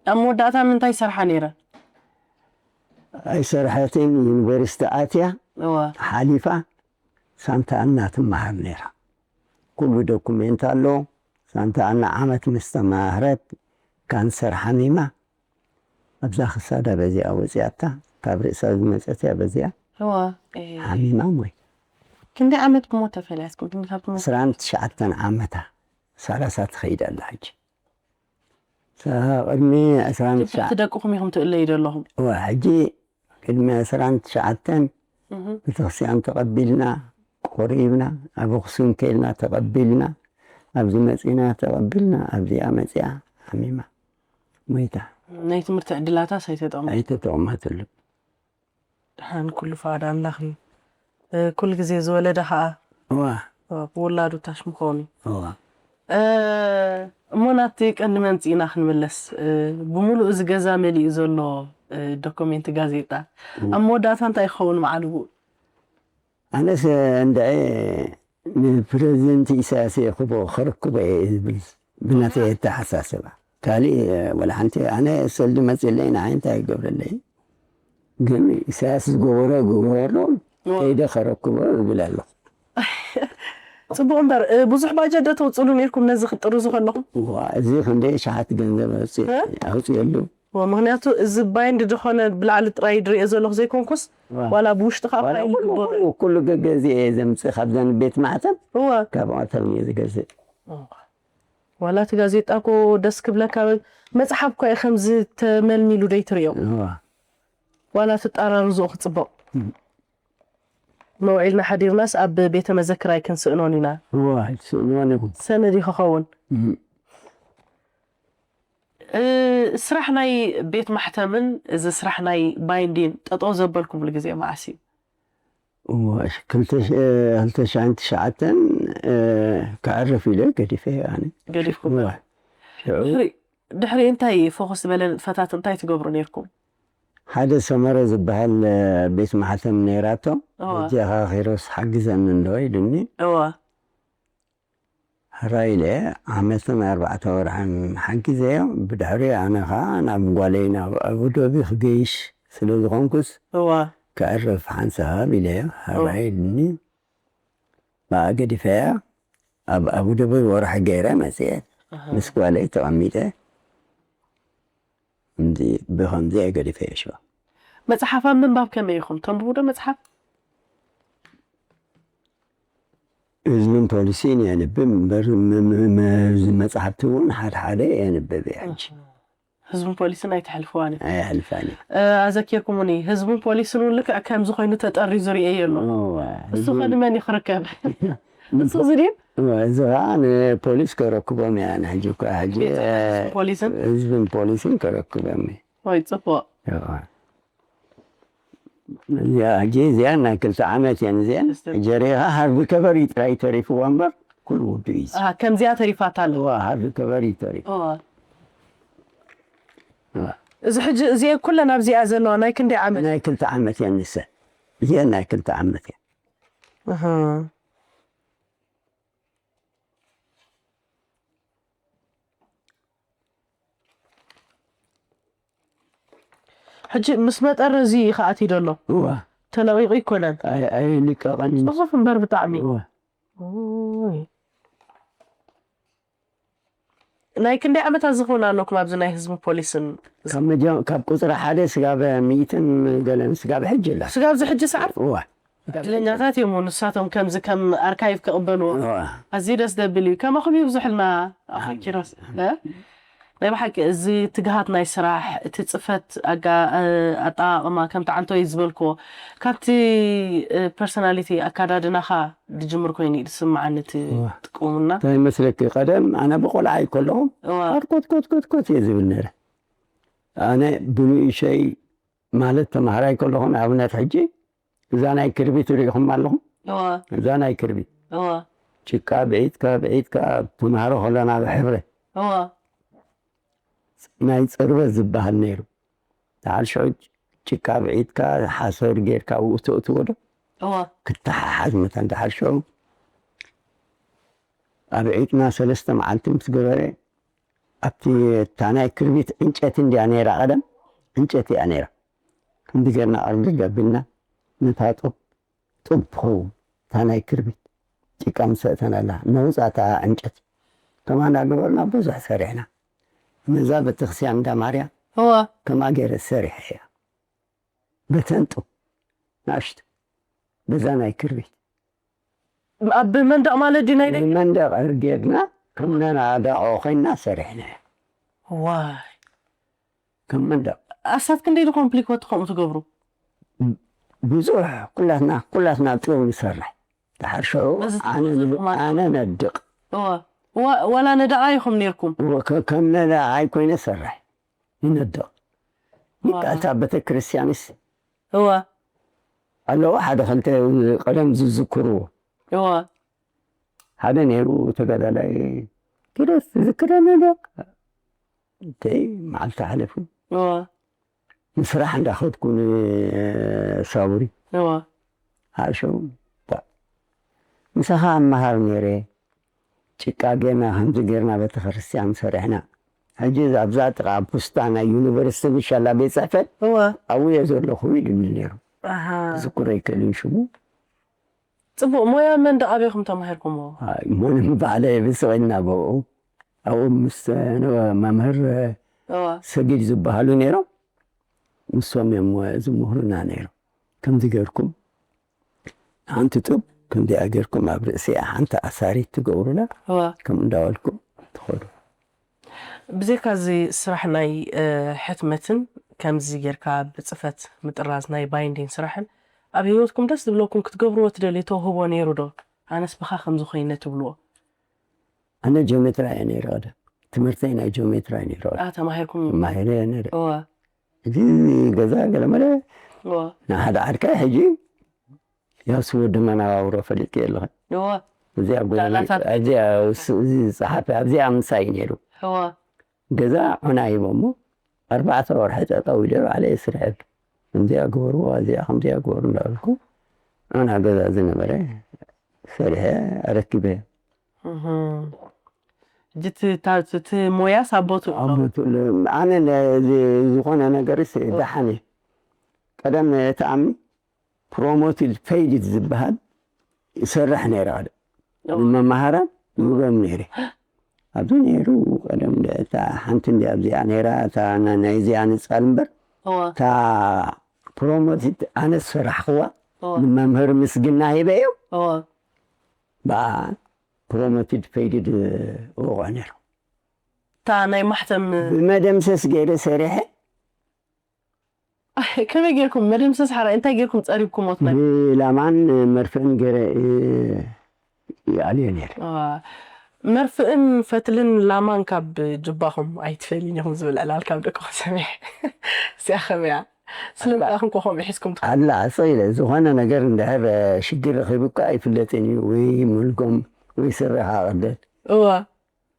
ኣብ መወዳእታ ምንታይ ይሰርሓ ነይረ ኣይሰርሐትን ዩኒቨርሲቲ ኣትያ እዋ ሓሊፋ ሳንታ ኣና ትመሃር ነይራ ኩሉ ዶኩሜንት ኣሎ ሳንታ ኣና ዓመት ምስ ተማህረት ካንሰር ሓሚማ ኣብዛ ክሳዳ በዚኣ ወፂኣታ ካብ ርእሳ ዝመፀት እያ በዚኣ እዋ ሓሚማ ሞይታ ክንደይ ዓመት ብሞት ተፈለያትኩም ክንዲ ካብ ትሞት ዕስራን ትሽዓተን ዓመታ ሰላሳ ትኸይድ ኣላ ሕጂ ቅድሚ ዕስራን ትሽዓተን ትብሕቲ ደቅኹም ኢኹም ትእለዩ ዘለኹም እዋ ሕጂ ቅድሚ ዕስራን ትሽዓተን ቤተክርስትያን ተቐቢልና ቆሪብና ኣብ ኣኽሱም ከይልና ተቐቢልና ኣብዚ መፂና ተቐቢልና ኣብዚኣ መፂኣ ሓሚማ ሞይታ ናይ ትምህርቲ ዕድላታስ ኣይተጠቕሙ ኣይተጠቕማትሉ ድሓን ኩሉ ፍቓድ ኣምላኽ እዩ ኩሉ ግዜ ዝወለደ ከዓ እዋ ብውላዱ ታሽ ምኾኑ እዋ እሞ ናብቲ ቀንዲ መምፅእና ክንምለስ ብምሉእ እዚ ገዛ መሊኡ ዘሎ ዶኮሜንት ጋዜጣ ኣብ መወዳእታ እንታይ ክኸውን መዓልቡ ኣነስ እንድዐ ንፕረዚደንት ኢሳያስ የኽቦ ከረክቦ እየ ዝብል ብናተይ ኣተሓሳስባ ካሊእ ወላ ሓንቲ ኣነ ሰልዲ መፅለይ ንዓይ እንታይ ይገብረለይ ግን ኢሳያስ ዝገበሮ ግበረሉ ከይደ ከረክቦ ዝብል ኣለኹ ፅቡቅ እምበር ብዙሕ ባጀት ዶ ተውፅሉ ነርኩም ነዚ ክትጥርዙ ከለኹም እዚ ክንደይ ሸሓት ገንዘብ ኣውፅየሉ ምክንያቱ እዚ ባይንድ ዝኾነ ብላዕሊ ጥራይ ድሪኦ ዘለኹ ዘይኮንኩስ ዋላ ብውሽጢ ከዓ ፋይል ይግበሩ ኩሉ ገገዚ እየ ዘምፅእ ካብዘን ቤት ማዕተብ እወ ካብኣቶም እየ ዝገዝእ ዋላ እቲ ጋዜጣ እኮ ደስ ክብለካ መፅሓፍ እኳ እዩ ከምዚ ተመልሚሉ ደይትሪኦ እወ ዋላ ትጣራርዝኦ ክፅበቕ መውዒልና ሓዲርናስ ኣብ ቤተ መዘክር ኣይክንስእኖን ኢና እወ ኣይትስእንዎን ኢኹም ሰነድ እዩ ክኸውን ስራሕ ናይ ቤት ማሕተምን እዚ ስራሕ ናይ ባይንዲን ጠጠው ዘበልኩምሉ ግዜ መዓስ እዩ ክልተ ሽሕን ትሽዓተን ክዕርፍ ኢለ ገዲፈ ኣነ ገዲፍኩም ድሕሪ እንታይ ፎከስ ዝበለ ንጥፈታት እንታይ ትገብሩ ነርኩም ሓደ ሰመረ ዝበሃል ቤት ማሕተም ነይራቶ እጃኻ ኪሮስ ሓግዘኒ እንዶ ኢሉኒ እዋ ሕራይ ኢለ ዓመትን ኣርባዕተ ወርሕን ሓጊዘዮ ብድሕሪ ኣነ ኸዓ ናብ ጓለይ ናብ ኣቡዶቢ ክገይሽ ስለ ዝኾንኩስ እዋ ከዕርፍ ሓንሳብ ኢለዮ ሕራይ ኢልኒ ብኣ ገዲፈያ ኣብ ኣቡዶቢ ወርሒ ገይረ መፅየ ምስ ጓለይ ተቐሚጠ ብኸምዚ ገዲፈዮ ሽባ መፅሓፍ ኣብ ምንባብ ከመይ ኢኹም ተንብቡ ዶ መፅሓፍ ህዝብን ፖሊሲን የንብብ እምበር መፅሓፍቲ እውን ሓደ ሓደ የንብብ እየ ሕጂ ህዝብን ፖሊስን ኣይተሕልፍዋን እዩ ኣይሕልፋን እዩ ኣዘኪርኩምኒ ህዝብን ፖሊስን እውን ልክዕ ከምዚ ኮይኑ ተጠሪዙ ርእየ ኣሎ እሱ ከ ንመን እዩ ክርከብ እሱ እዚ ድዩ እዚ ከዓ ንፖሊስ ከረክቦም እያ ንሕጂ እኳ ሕጂ ፖሊስን ህዝብን ፖሊስን ከረክቦም እዩ ወይ ፅቡቅ ሕጂ እዚኣን ናይ ክልተ ዓመት እየን እዚአን ጀሬኻ ሃርድ ከቨሪ ጥራይ ተሪፍዋ እምበር ኩሉ ውዱ እዩ ከምዚኣ ተሪፋታ ኣለዋ ሃርድ ከቨሪ ተሪፍ እዚ ሕጂ እዚአ ኩለን ኣብዚኣ ዘለዋ ናይ ክንደይ ዓመት ናይ ክልተ ዓመት እየን ንሰ እዚአን ናይ ክልተ ዓመት እየን ሕጂ ምስ መጠረ እዚ ከኣትዩ ደሎ እዋ ተለቂቁ ይኮነን ኣይልቀቐን ፅፉፍ እምበር ብጣዕሚ ናይ ክንደይ ዓመታት ዝኸውን ኣለኩም ኣብዚ ናይ ህዝቢ ፖሊስን ካብ ቁፅሪ ሓደ ስጋብ ሚእትን ገለን ስጋብ ሕጂ ኣላ ስጋብ እዚ ሕጂ ሰዓት እዋ ዕድለኛታት እዮም ንሳቶም ከምዚ ከም ኣርካይቭ ክቕበልዎ። ኣዝዩ ደስ ዘብል እዩ። ከማኹም ይብዝሑልና ኣኻ ኪሮስ። ናይ ብሓቂ እዚ ትግሃት ናይ ስራሕ፣ እቲ ጽፈት ኣጠቓቕማ፣ ከምቲ ዓንቶይ ዝበልክዎ፣ ካብቲ ፐርሶናሊቲ ኣካዳድናኻ ዝጅምር ኮይኑ እዩ ዝስምዓኒ እቲ ትቅውምና። እንታይ መስለኪ፣ ቀደም ኣነ ብቆልዓ ከለኹ ኮትኮት ኮትኮት እየ ዝብል ነረ። ኣነ ብንእሸይ ማለት ተማሃራይ ከለኹ ንኣብነት ሕጂ እዛ ናይ ክርቢት ርኢኹም ኣለኹም? እዛ ናይ ክርቢት ጭቃ ብዒትካ ብዒትካ ተምሃሮ ከለና ብሕብረ ናይ ጽርበት ዝበሃል ነይሩ። ደሓር ሽዑ ጭቃ ብዒትካ ሓሰር ጌርካ ኣብኡ ተእትዎ ዶ? እወ። ክተሓሓዝ መታን ደሓር ሽዑ ኣብ ዒጥና ሰለስተ መዓልቲ ምስ ገበረ ኣብቲ እታ ናይ ክርቢት ዕንጨቲ እንድያ ነይራ ቀደም ዕንጨቲ እያ ነይራ። ክንዲ ጌርና ቅርዲ ገቢልና ነታ ጡብ ጡብ ትኸውን እታ ናይ ክርቢት ጭቃ ምስ ኣእተናላ ነውፃ እታ ዕንጨቲ ከማ እንዳገበርና ብዙሕ ሰሪሕና። ነዛ ቤተክርስትያን እንዳ ማርያ እዋ ከማ ገይረ ሰሪሐ እያ። በተን ጡብ ናእሽቱ በዛ ናይ ክርቢት ኣብ መንደቕ ማለት ድዩ ናይ ደገ? መንደቕ ጌርና ከም ነናዳቆ ኮይና ሰሪሕና እያ። ዋይ ከም መንደቕ ኣሳት ክንደይ ዶ ኮምፕሊኮት ከምኡ ትገብሩ? ብዙሕ ኩላትና ኩላትና ጡብ ንሰርሕ። ድሓር ሽዑ በዚ ኣነ ትሰርሑ ማለት ኣነ ነድቕ እዋ እዋ ዋላ ነደቓ ኢኹም ነርኩም። እወ፣ ከ- ከም ነዳቓይ ኮይነ ሰርሕ ይነድቕ። ዋው። እታ ቤተክርስትያንስ እዋ ኣለዋ ሓደ ክልተ ቀደም ዝዝክርዎ እዋ ሓደ ነይሩ ተጋዳላይ ኪሮስ ትዝክረኒ ዶ? እንተይ መዓልቲ ሓለፉ እዋ ንስራሕ እንዳኸድኩ ንሳውሪ እዋ ሓሸው ምሳኻ ኣመሃር ነይረ። ጭቃ ጌርና ከምዚ ጌርና ቤተክርስትያን ሰሪሕና። ሕጂ ኣብዛ ጥቓ ቡስታ ናይ ዩኒቨርሲቲ ብሻላ ቤት ፅሕፈት እዋ ኣብኡ እየ ዘለኹ ኢሉኒ ነይሩ። ኣሃ። ዝክሮ ይከልን ሽሙ። ጽቡቕ ሞያ መንደቕ ኣበይኹም ተማሂርኩምዎ? ኣይ፣ መን ባዕለ ብስቕ ኢልና ብኡ ኣብኡ ምስ ነ- መምህር እዋ ሰጊድ ዝበሃሉ ነይሮም። ንሶም እዮም ዝምህሩና ነይሮም። ከምዚ ጌርኩም ሓንቲ ጡብ ከምዚኣ ጌርኩም ኣብ ርእሲኣ ሓንቲ ኣሳሪት ትገብሩላ እዋ ከምኡ እንዳበልኩም ትኸዱ። ብዘይካ እዚ ስራሕ ናይ ሕትመትን ከምዚ ጌርካ ብፅፈት ምጥራዝ ናይ ባይንዲን ስራሕን ኣብ ህይወትኩም ደስ ዝብለኩም ክትገብርዎ ትደልዩ ተውህቦ ነይሩ ዶ? ኣነስ ብኻ ከምዚ ኮይነ ትብልዎ? ኣነ ጂኦሜትራ እየ ነይረ ቀደም ትምህርተይ ናይ ጂኦሜትራ እዩ ነይረ ቀደም ተማሂርኩም ተማሂረ እየ ነይረ እዋ እዚ ገዛ ገለመለ እዋ ንሓደ ዓድካ ሕጂ ያው ስወዲ መናባብሮ ፈሊጥክዮ ኣለኺ። እወ። እዚኣ ጎ- ዳላታት። እዚኣ ስ- እዚ ጸሓፊ ኣብዚኣ ምሳይ ነይሩ። እወ። ገዛ ዑና ሂቦሞ ኣርባዕተ ወርሒ ጠጠው ኢለ ባዕለ ይስርሐሉ። ከምዚኣ ግበርዎ፣ እዚኣ ከምዚኣ ግበሩ እንዳበልኩ ዑና ገዛ ዝነበረ ሰሪሐ ኣረኪበ። እህ። ሕጂ እቲ እታ- እቲ ሞያስ ኣቦቱ ኣሎ። ኣቦቱ ለ- ኣነ ነ- እዚ ዝኾነ ነገርስ ደሓን እየ። ቀደም ተኣምኒ ፕሮሞትድ ፔይድድ ዝበሃል ይሰርሕ ነይረ። ቀደም እዎ። ንመማሃራን ይህቦም ነይረ። ኣብዚ ነይሩ ቀደም እታ ሓንቲ እንዲ ኣብዚኣ ነይራ እታ ና- ናይ እዚኣ ንጻል እምበር እዎ። እታ ፕሮሞትድ ኣነ ዝሰራሕኽዋ እዎ። ንመምህር ምስግና ሂበ እዮም እዎ። ብኣ ፕሮሞትድ ፔይድድ እወቕዖ ነይሩ። እታ ናይ ማሕተም ብመደምሰስ ገይረ ሰሪሐ ከመይ ጌርኩም መደምሰስ ሓራይ እንታይ ጌርኩም ጸሪብኩም ሞት ናይ ብላማን መርፍእን ገይረ ይኣልዮ ነይረ። መርፍእን ፈትልን ላማን ካብ ጅባኹም ኣይትፈልዩን ኢኹም ዝብል ዕላል ካብ ደቅኹም ሰሚዐ። እዚኣ ከመይ እያ? ስለምንታይ ኢኹም ኮ ከምኡ ሒዝኩም ትኸዱ? ኣላ ስቕ ኢለ ዝኾነ ነገር እንድሕር ሽግር ረኺቡካ ኣይፍለጥን እዩ ወይ ምልጎም ወይ ስርኻ ቅደል። እዋ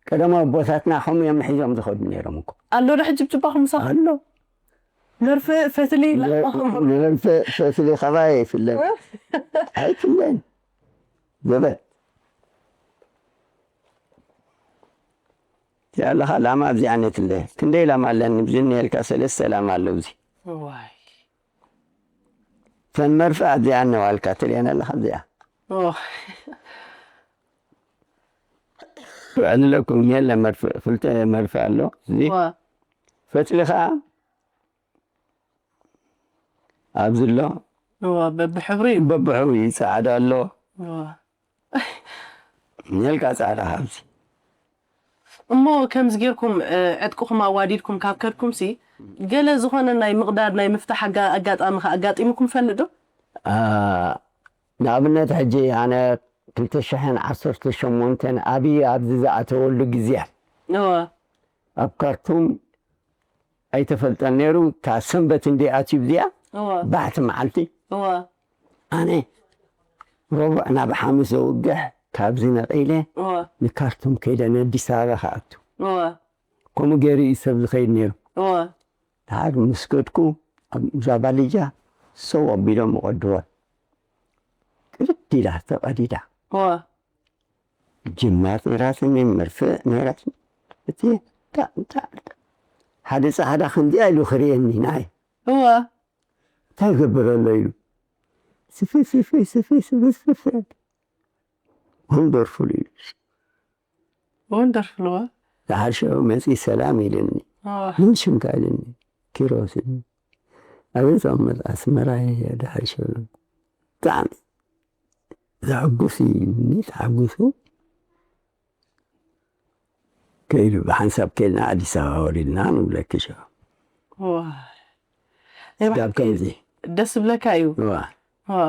ቀደም ኣቦታትና ከምኡ እዮም ሒዞም ዝኸዱ ነይሮም እኮ። ኣሎ ዶ ሕጂ ብጅባኹም ምሳኹም? ኣሎ። መርፍእ ፈትሊ ላማኹም? መርፍእ ፈትሊ ካባይ ይፍለጥ ኣይፍለን ዘበት ያለኻ ላማ ኣብዚኣ ነትለ ክንደይ ላማ ኣለኒ ብዝኒ ኢልካ ሰለስተ ላማ ኣሎ እዚ ዋይ ተን መርፍእ ኣብዚኣ እነዋልካ ትሪአን ኣለኻ ኣብዚኣ ኦ ክዕልለኩም የለ መርፍእ ክልተ መርፍእ ኣሎ እዚ ዋ ፈትሊ ከዓ ኣብዚ ኣሎ እዋ፣ በብሕብሩ እዩ። በብሕብሩ እዩ። ጻዕዳ ኣሎ፣ እዋ። ሜልካ ጻዕዳ ካብዚ። እሞ ከምዚ ጌርኩም፣ እ፣ ዕጥቅኹም ኣዋዲድኩም ካብ ከድኩም ሲ፣ ገለ ዝኾነ ናይ ምቕዳድ፣ ናይ ምፍታሕ ኣጋ-፣ ኣጋጣሚ ከ ኣጋጢሙኩም ይፈልጥ ዶ? አ፣ ንኣብነት ሕጂ ኣነ ክልተ ሽሕን ዓሰርተ ሸሞንተን ኣብይ ኣብዚ ዝኣተወሉ ግዜ እዋ፣ ኣብ ካርቱም ኣይተፈልጠን ነይሩ። እታ ሰንበት እንዲ ኣትዩ ብዚኣ እዋ፣ ባሕቲ መዓልቲ እዋ፣ ኣነ ረቡዕ ናብ ሓሙስ ዘውግሕ ካብዚ ነቒለ እዋ፣ ንካርቱም ከይደ ንኣዲስ ኣበባ ክኣቱ። እዋ፣ ከምኡ ገይሩ እዩ ሰብ ዝኸይድ ነይሩ። እዋ፣ ድሓር ምስ ከድኩ ኣብ ዛባልጃ ሰው ኣቢሎም ይቐድዋ። ቅድድ ኢላ ተቐዲዳ። እዋ፣ ጅማት ነይራትኒ፣ መርፍእ ነይራትኒ። እቲ እንታይ እንታይ ሓደ ጻዕዳ ክንዲኣ ኢሉ ክርእየኒ ናይ እዋ፣ እንታይ ይገብር ኣሎ ኢሉ ስፍ ስፍ ስፍ ስፍ ስፍ ወንደርፉል ኢሉ ወንደርፉል እዋ፣ ዝሓሸ መጺ ሰላም ኢልኒ። እዋ፣ ምን ሽምካ ኢልኒ። ኪሮስ ኢልኒ። ኣበይ ዞም ኣስመራ እየ ድሓሸ። ብጣዕሚ ዘሐጉስ እዩ። ተሓጒሱ ከይዱ ብሓንሳብ ከይድና ኣዲስ ኣበባ ወሪድና ንብለኪ ሸ እዋ። ናይ ስጋብ ብሓቂ ከምዚ ደስ ዝብለካ እዩ። እዋ እዋ፣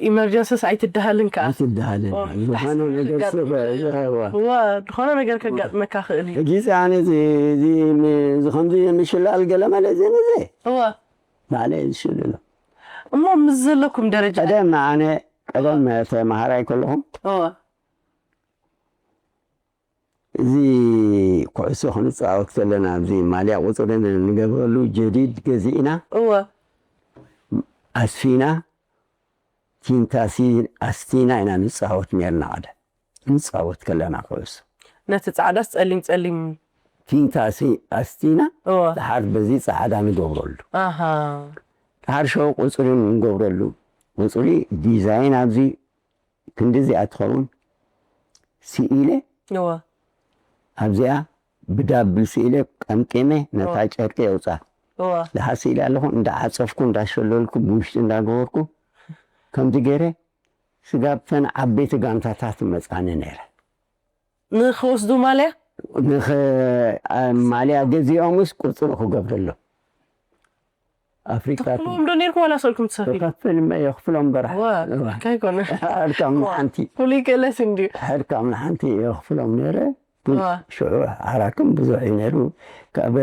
ኢመርጀንስስ ኣይትደሃልን ከኣ። ኣይትደሃልን። እዋ፣ ዝኾነ ነገር ሰብ እዋ እዋ፣ ዝኾነ ነገር ከጋጥመካ ክእል እዩ። ሕጂ እዚ ኣነ እዚ እዚ ም- እዚ ከምዚ ምሽላል ገለ መለ እዚ ነዚ እዋ፣ ባዕለ ዝሽልሎ እሞ ምስ ዘለኩም ደረጃ ቀደም ኣነ ቀደም ተማሃራይ ከለኹም እዋ፣ እዚ ኩዕሶ ክንፃወት ከለና ኣብዚ ማልያ ቁፅሪ ንገብረሉ ጀዲድ ገዚእና እዋ፣ ኣስፊና ቲንታሲ ኣስቲና ኢና ንፃወት ነርና። ቀደም ንፃወት ከለና ኩዕሶ ነቲ ጻዕዳስ ጸሊም ጸሊም ቲንታሲ ኣስቲና እዋ፣ ድሓር በዚ ፃዕዳ ንገብረሉ ኣሃ፣ ድሓር ሸው ቁፅሪ ንገብረሉ ቁፅሪ ዲዛይን ኣብዚ ክንዲ እዚኣ ትኸውን ስኢለ እዋ፣ ኣብዚኣ ብዳብል ስኢለ ቀምቂመ ነታ እዋ። ጨርቂ የውፃ እዋ፣ ድሓር ስኢለ ኣለኹ እንዳዓፀፍኩ እንዳሸለልኩ ብውሽጢ እንዳገበርኩ ከምዚ ገይረ ስጋብተን ዓበይቲ ጋንታታት መፃኒ ነይረ ንኽወስዱ ማልያ ንኸ ማልያ ገዚኦምስ ቁፅሪ ክገብረሎም ኣፍሪካ ትኽፍልዎም ዶ ነርኩም ዋላ ሰልኩም ትሰፍዩ? ከፍል የኽፍሎም በራሕ ዋ፣ እንታይ ኮነ? ሕድካም ንሓንቲ ፍሉይ ክእለት እንድዩ። ሕድካም ንሓንቲ የኽፍሎም ነይረ። ግን ዋ። ሽዑ ሓራክም ብዙሕ እዩ ነይሩ። ካብ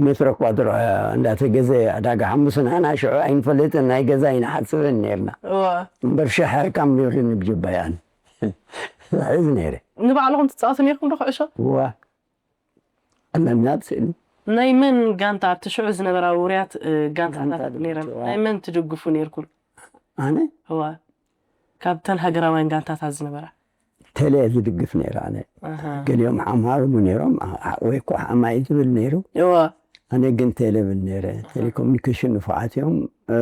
ሜትሮ ኳድሮ እንዳተገዘ ዕዳጋ ሓሙስ ንሕና ሽዑ ኣይንፈልጥን ናይ ገዛ ኣይንሓስብን ነርና። ዋ። እምበር ሽሕ ሕርካም ነይሩ ንብጅባያን ሕዝ ነይረ። ንባዕልኹም ትፃወቱ ነርኩም ዶ ኩዕሾ? ዋ ኣለና ብስእሊ ናይ መን ጋንታ ኣብቲ ሽዑ ዝነበራ ውርያት እ፣ ጋንታታት ጋንታ ነይረን ድግፉ፣ ናይ መን ትድግፉ ነርኩም? ኣነ ዋ። ካብተን ሃገራውያን ጋንታታት ዝነበራ ተለ ዝድግፍ ነይረ ኣነ ኣሃ። ገሊኦም ሓምሃሩ ነይሮም ኣ- ወይ ኮ ሓማይ ዝብል ነይሩ ዋ። ኣነ ግን ቴሌ ብል ነይረ ቴሌኮሙኒኬሽን ንፉዓት እዮም እ፣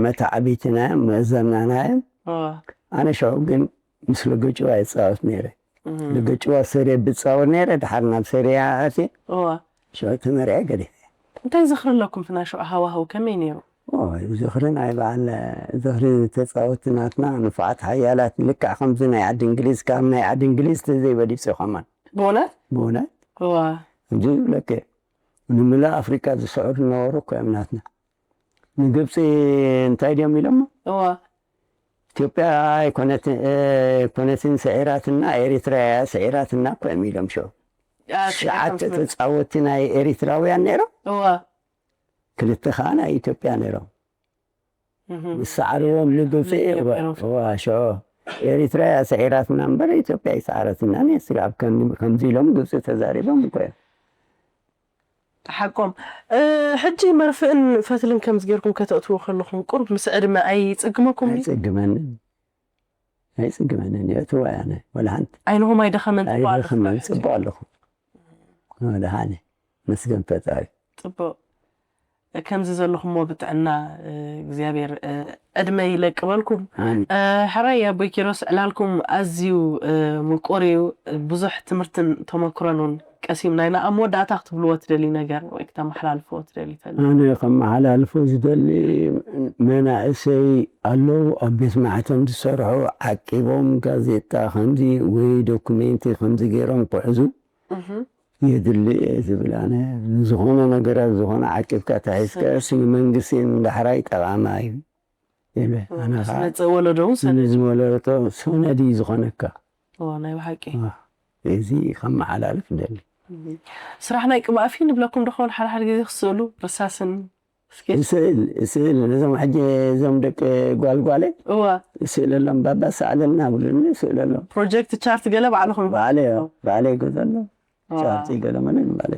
መተዓቢትና እዮም መእዘናና እዮም ዋ። ኣነ ሽዑ ግን ምስ ልገጭዋ ይፃወት ነይረ እም። ልገጭዋ ሰሪየ ብፃወት ነይረ ድሓር ናብ ሰሪያ ኣትየ ዋ። ሽዑ ተመርዐ ገዲፈ እንታይ ዝኽሪ ኣለኩም እቲ ናይ ሽዑ ሃዋህው ከመይ ነይሩ? ኦይ፣ ዝኽሪ ናይ በዓል ዝኽሪ ተፃወቲ ናትና ንፉዓት ሓያላት ልክዕ ከምዚ ናይ ዓዲ እንግሊዝ ካብ ናይ ዓዲ እንግሊዝ ተዘይበሊፁ ከማን ብእውነት? ብእውነት ዋ። እንጂ ዝብለከ ንምልእ ኣፍሪካ ዝስዕሩ ዝነበሩ እኮ እዮም ናትና ንግብፂ እንታይ ድዮም ኢሎሞ ዋ። ኢትዮጵያ ኣይኮነትን ስዒራትና ኤሪትራ እያ ስዒራትና እኮ እዮም ኢሎም ሸው ያ፣ ሸዓተ ስዒራትና። ተፃወቲ ናይ ኤሪትራውያን ነይሮም ዋ። ክልተ ከዓ ናይ ኢትዮጵያ ነይሮም እም። ዝሰዓርዎም ንግብፂ ኢትዮጵያ ነይሮም። ዋ ሸው ኤሪትራ እያ ስዒራትና እምበር ኢትዮጵያ ይሰዓረትና እያ ስጋብ ከም- ከምዚ ኢሎም ግብፂ ተዛሪቦም እኮ እዮም ሓቆም እ፣ ሕጂ መርፍእን ፈትልን ከምዚ ጌርኩም ከተእትዎ ከለኹም ቁርብ ምስ ዕድመ ኣይጽግመኩም ድዩ? ኣይፅግመንን ኣይፅግመንን የእትዋ ያነ ወላ ሓንቲ ዓይንኹም ኣይደኸመን ጽቡቕ ኣለኹም ኣይደኸመን ሕጂ? ፅቡቅ ኣለኹ ወላ ሓነ መስገን ፈጣሪ ጽቡቕ ከምዚ ዘለኹምዎ ብጥዕና እ፣ እግዚኣብሔር እ፣ ዕድመ ይለቅበልኩም ኣሜን። እ፣ ሕራይ ኣቦይ ኪሮስ ዕላልኩም ኣዝዩ እ፣ ምቁር እዩ ብዙሕ ትምህርትን ተመክሮን እውን ቀሲምና ኢና። ኣብ መወዳእታ ክትብልዎ ትደሊ ነገር ወይ ክተመሓላልፍዎ ትደሊ ተሎ? ኣነ ከመሓላልፎ ዝደሊ፣ መናእሰይ ኣለዉ ኣብ ቤት ማሕተም ዝሰርሑ፣ ዓቂቦም ጋዜጣ ከምዚ ወይ ዶኩሜንቲ ከምዚ ገይሮም ክሕዙ የድሊ እየ ዝብል። ኣነ ዝኾነ ነገራት ዝኾነ ዓቂብካ ተሒዝካ ንመንግስቲ ንዳሕራይ ጠቓማ እዩ። ኢለ ኣነ ከዓ ዝመፅእ ወለዶ እውን ሰነ ንዝወለዶ ሰነድ እዩ ዝኾነካ። እዋ ናይ ብሓቂ እዚ ከመሓላልፍ ደሊ። ስራሕ ናይ ቅብኣፊ ንብለኩም ዶ ኸውን ሓደ ሓደ ግዜ ክስእሉ ርሳስን እስኪ ስእል ስእል ነዞም ሕጂ እዞም ደቂ ጓልጓለ እዋ ስእለሎም ባባ ሰኣለልና ብሉኒ ስእለሎም ፕሮጀክት ቻርት ገለ ባዕልኹም ባዕለ ባዕለ ይገዘሎም ቻርቲ ገለ መለ ባዕለ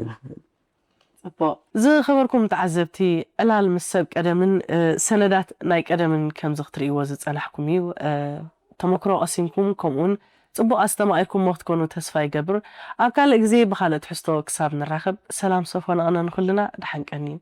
ጽቡቕ። ዝኸበርኩም ተዓዘብቲ፣ ዕላል ምስ ሰብ ቀደምን እ፣ ሰነዳት ናይ ቀደምን ከምዚ ክትርእይዎ ዝጸናሕኩም እዩ። እ፣ ተመክሮ ቀሲምኩም ከምኡውን ጽቡቕ ኣስተማቒርኩሞ ክትኮኑ ተስፋ ይገብር። ኣብ ካልእ ግዜ ብኻልእ ትሕዝቶ ክሳብ ንራኸብ ሰላም ሰፎን ኣቕነ ንኹልና ደሓን ቀንዩ።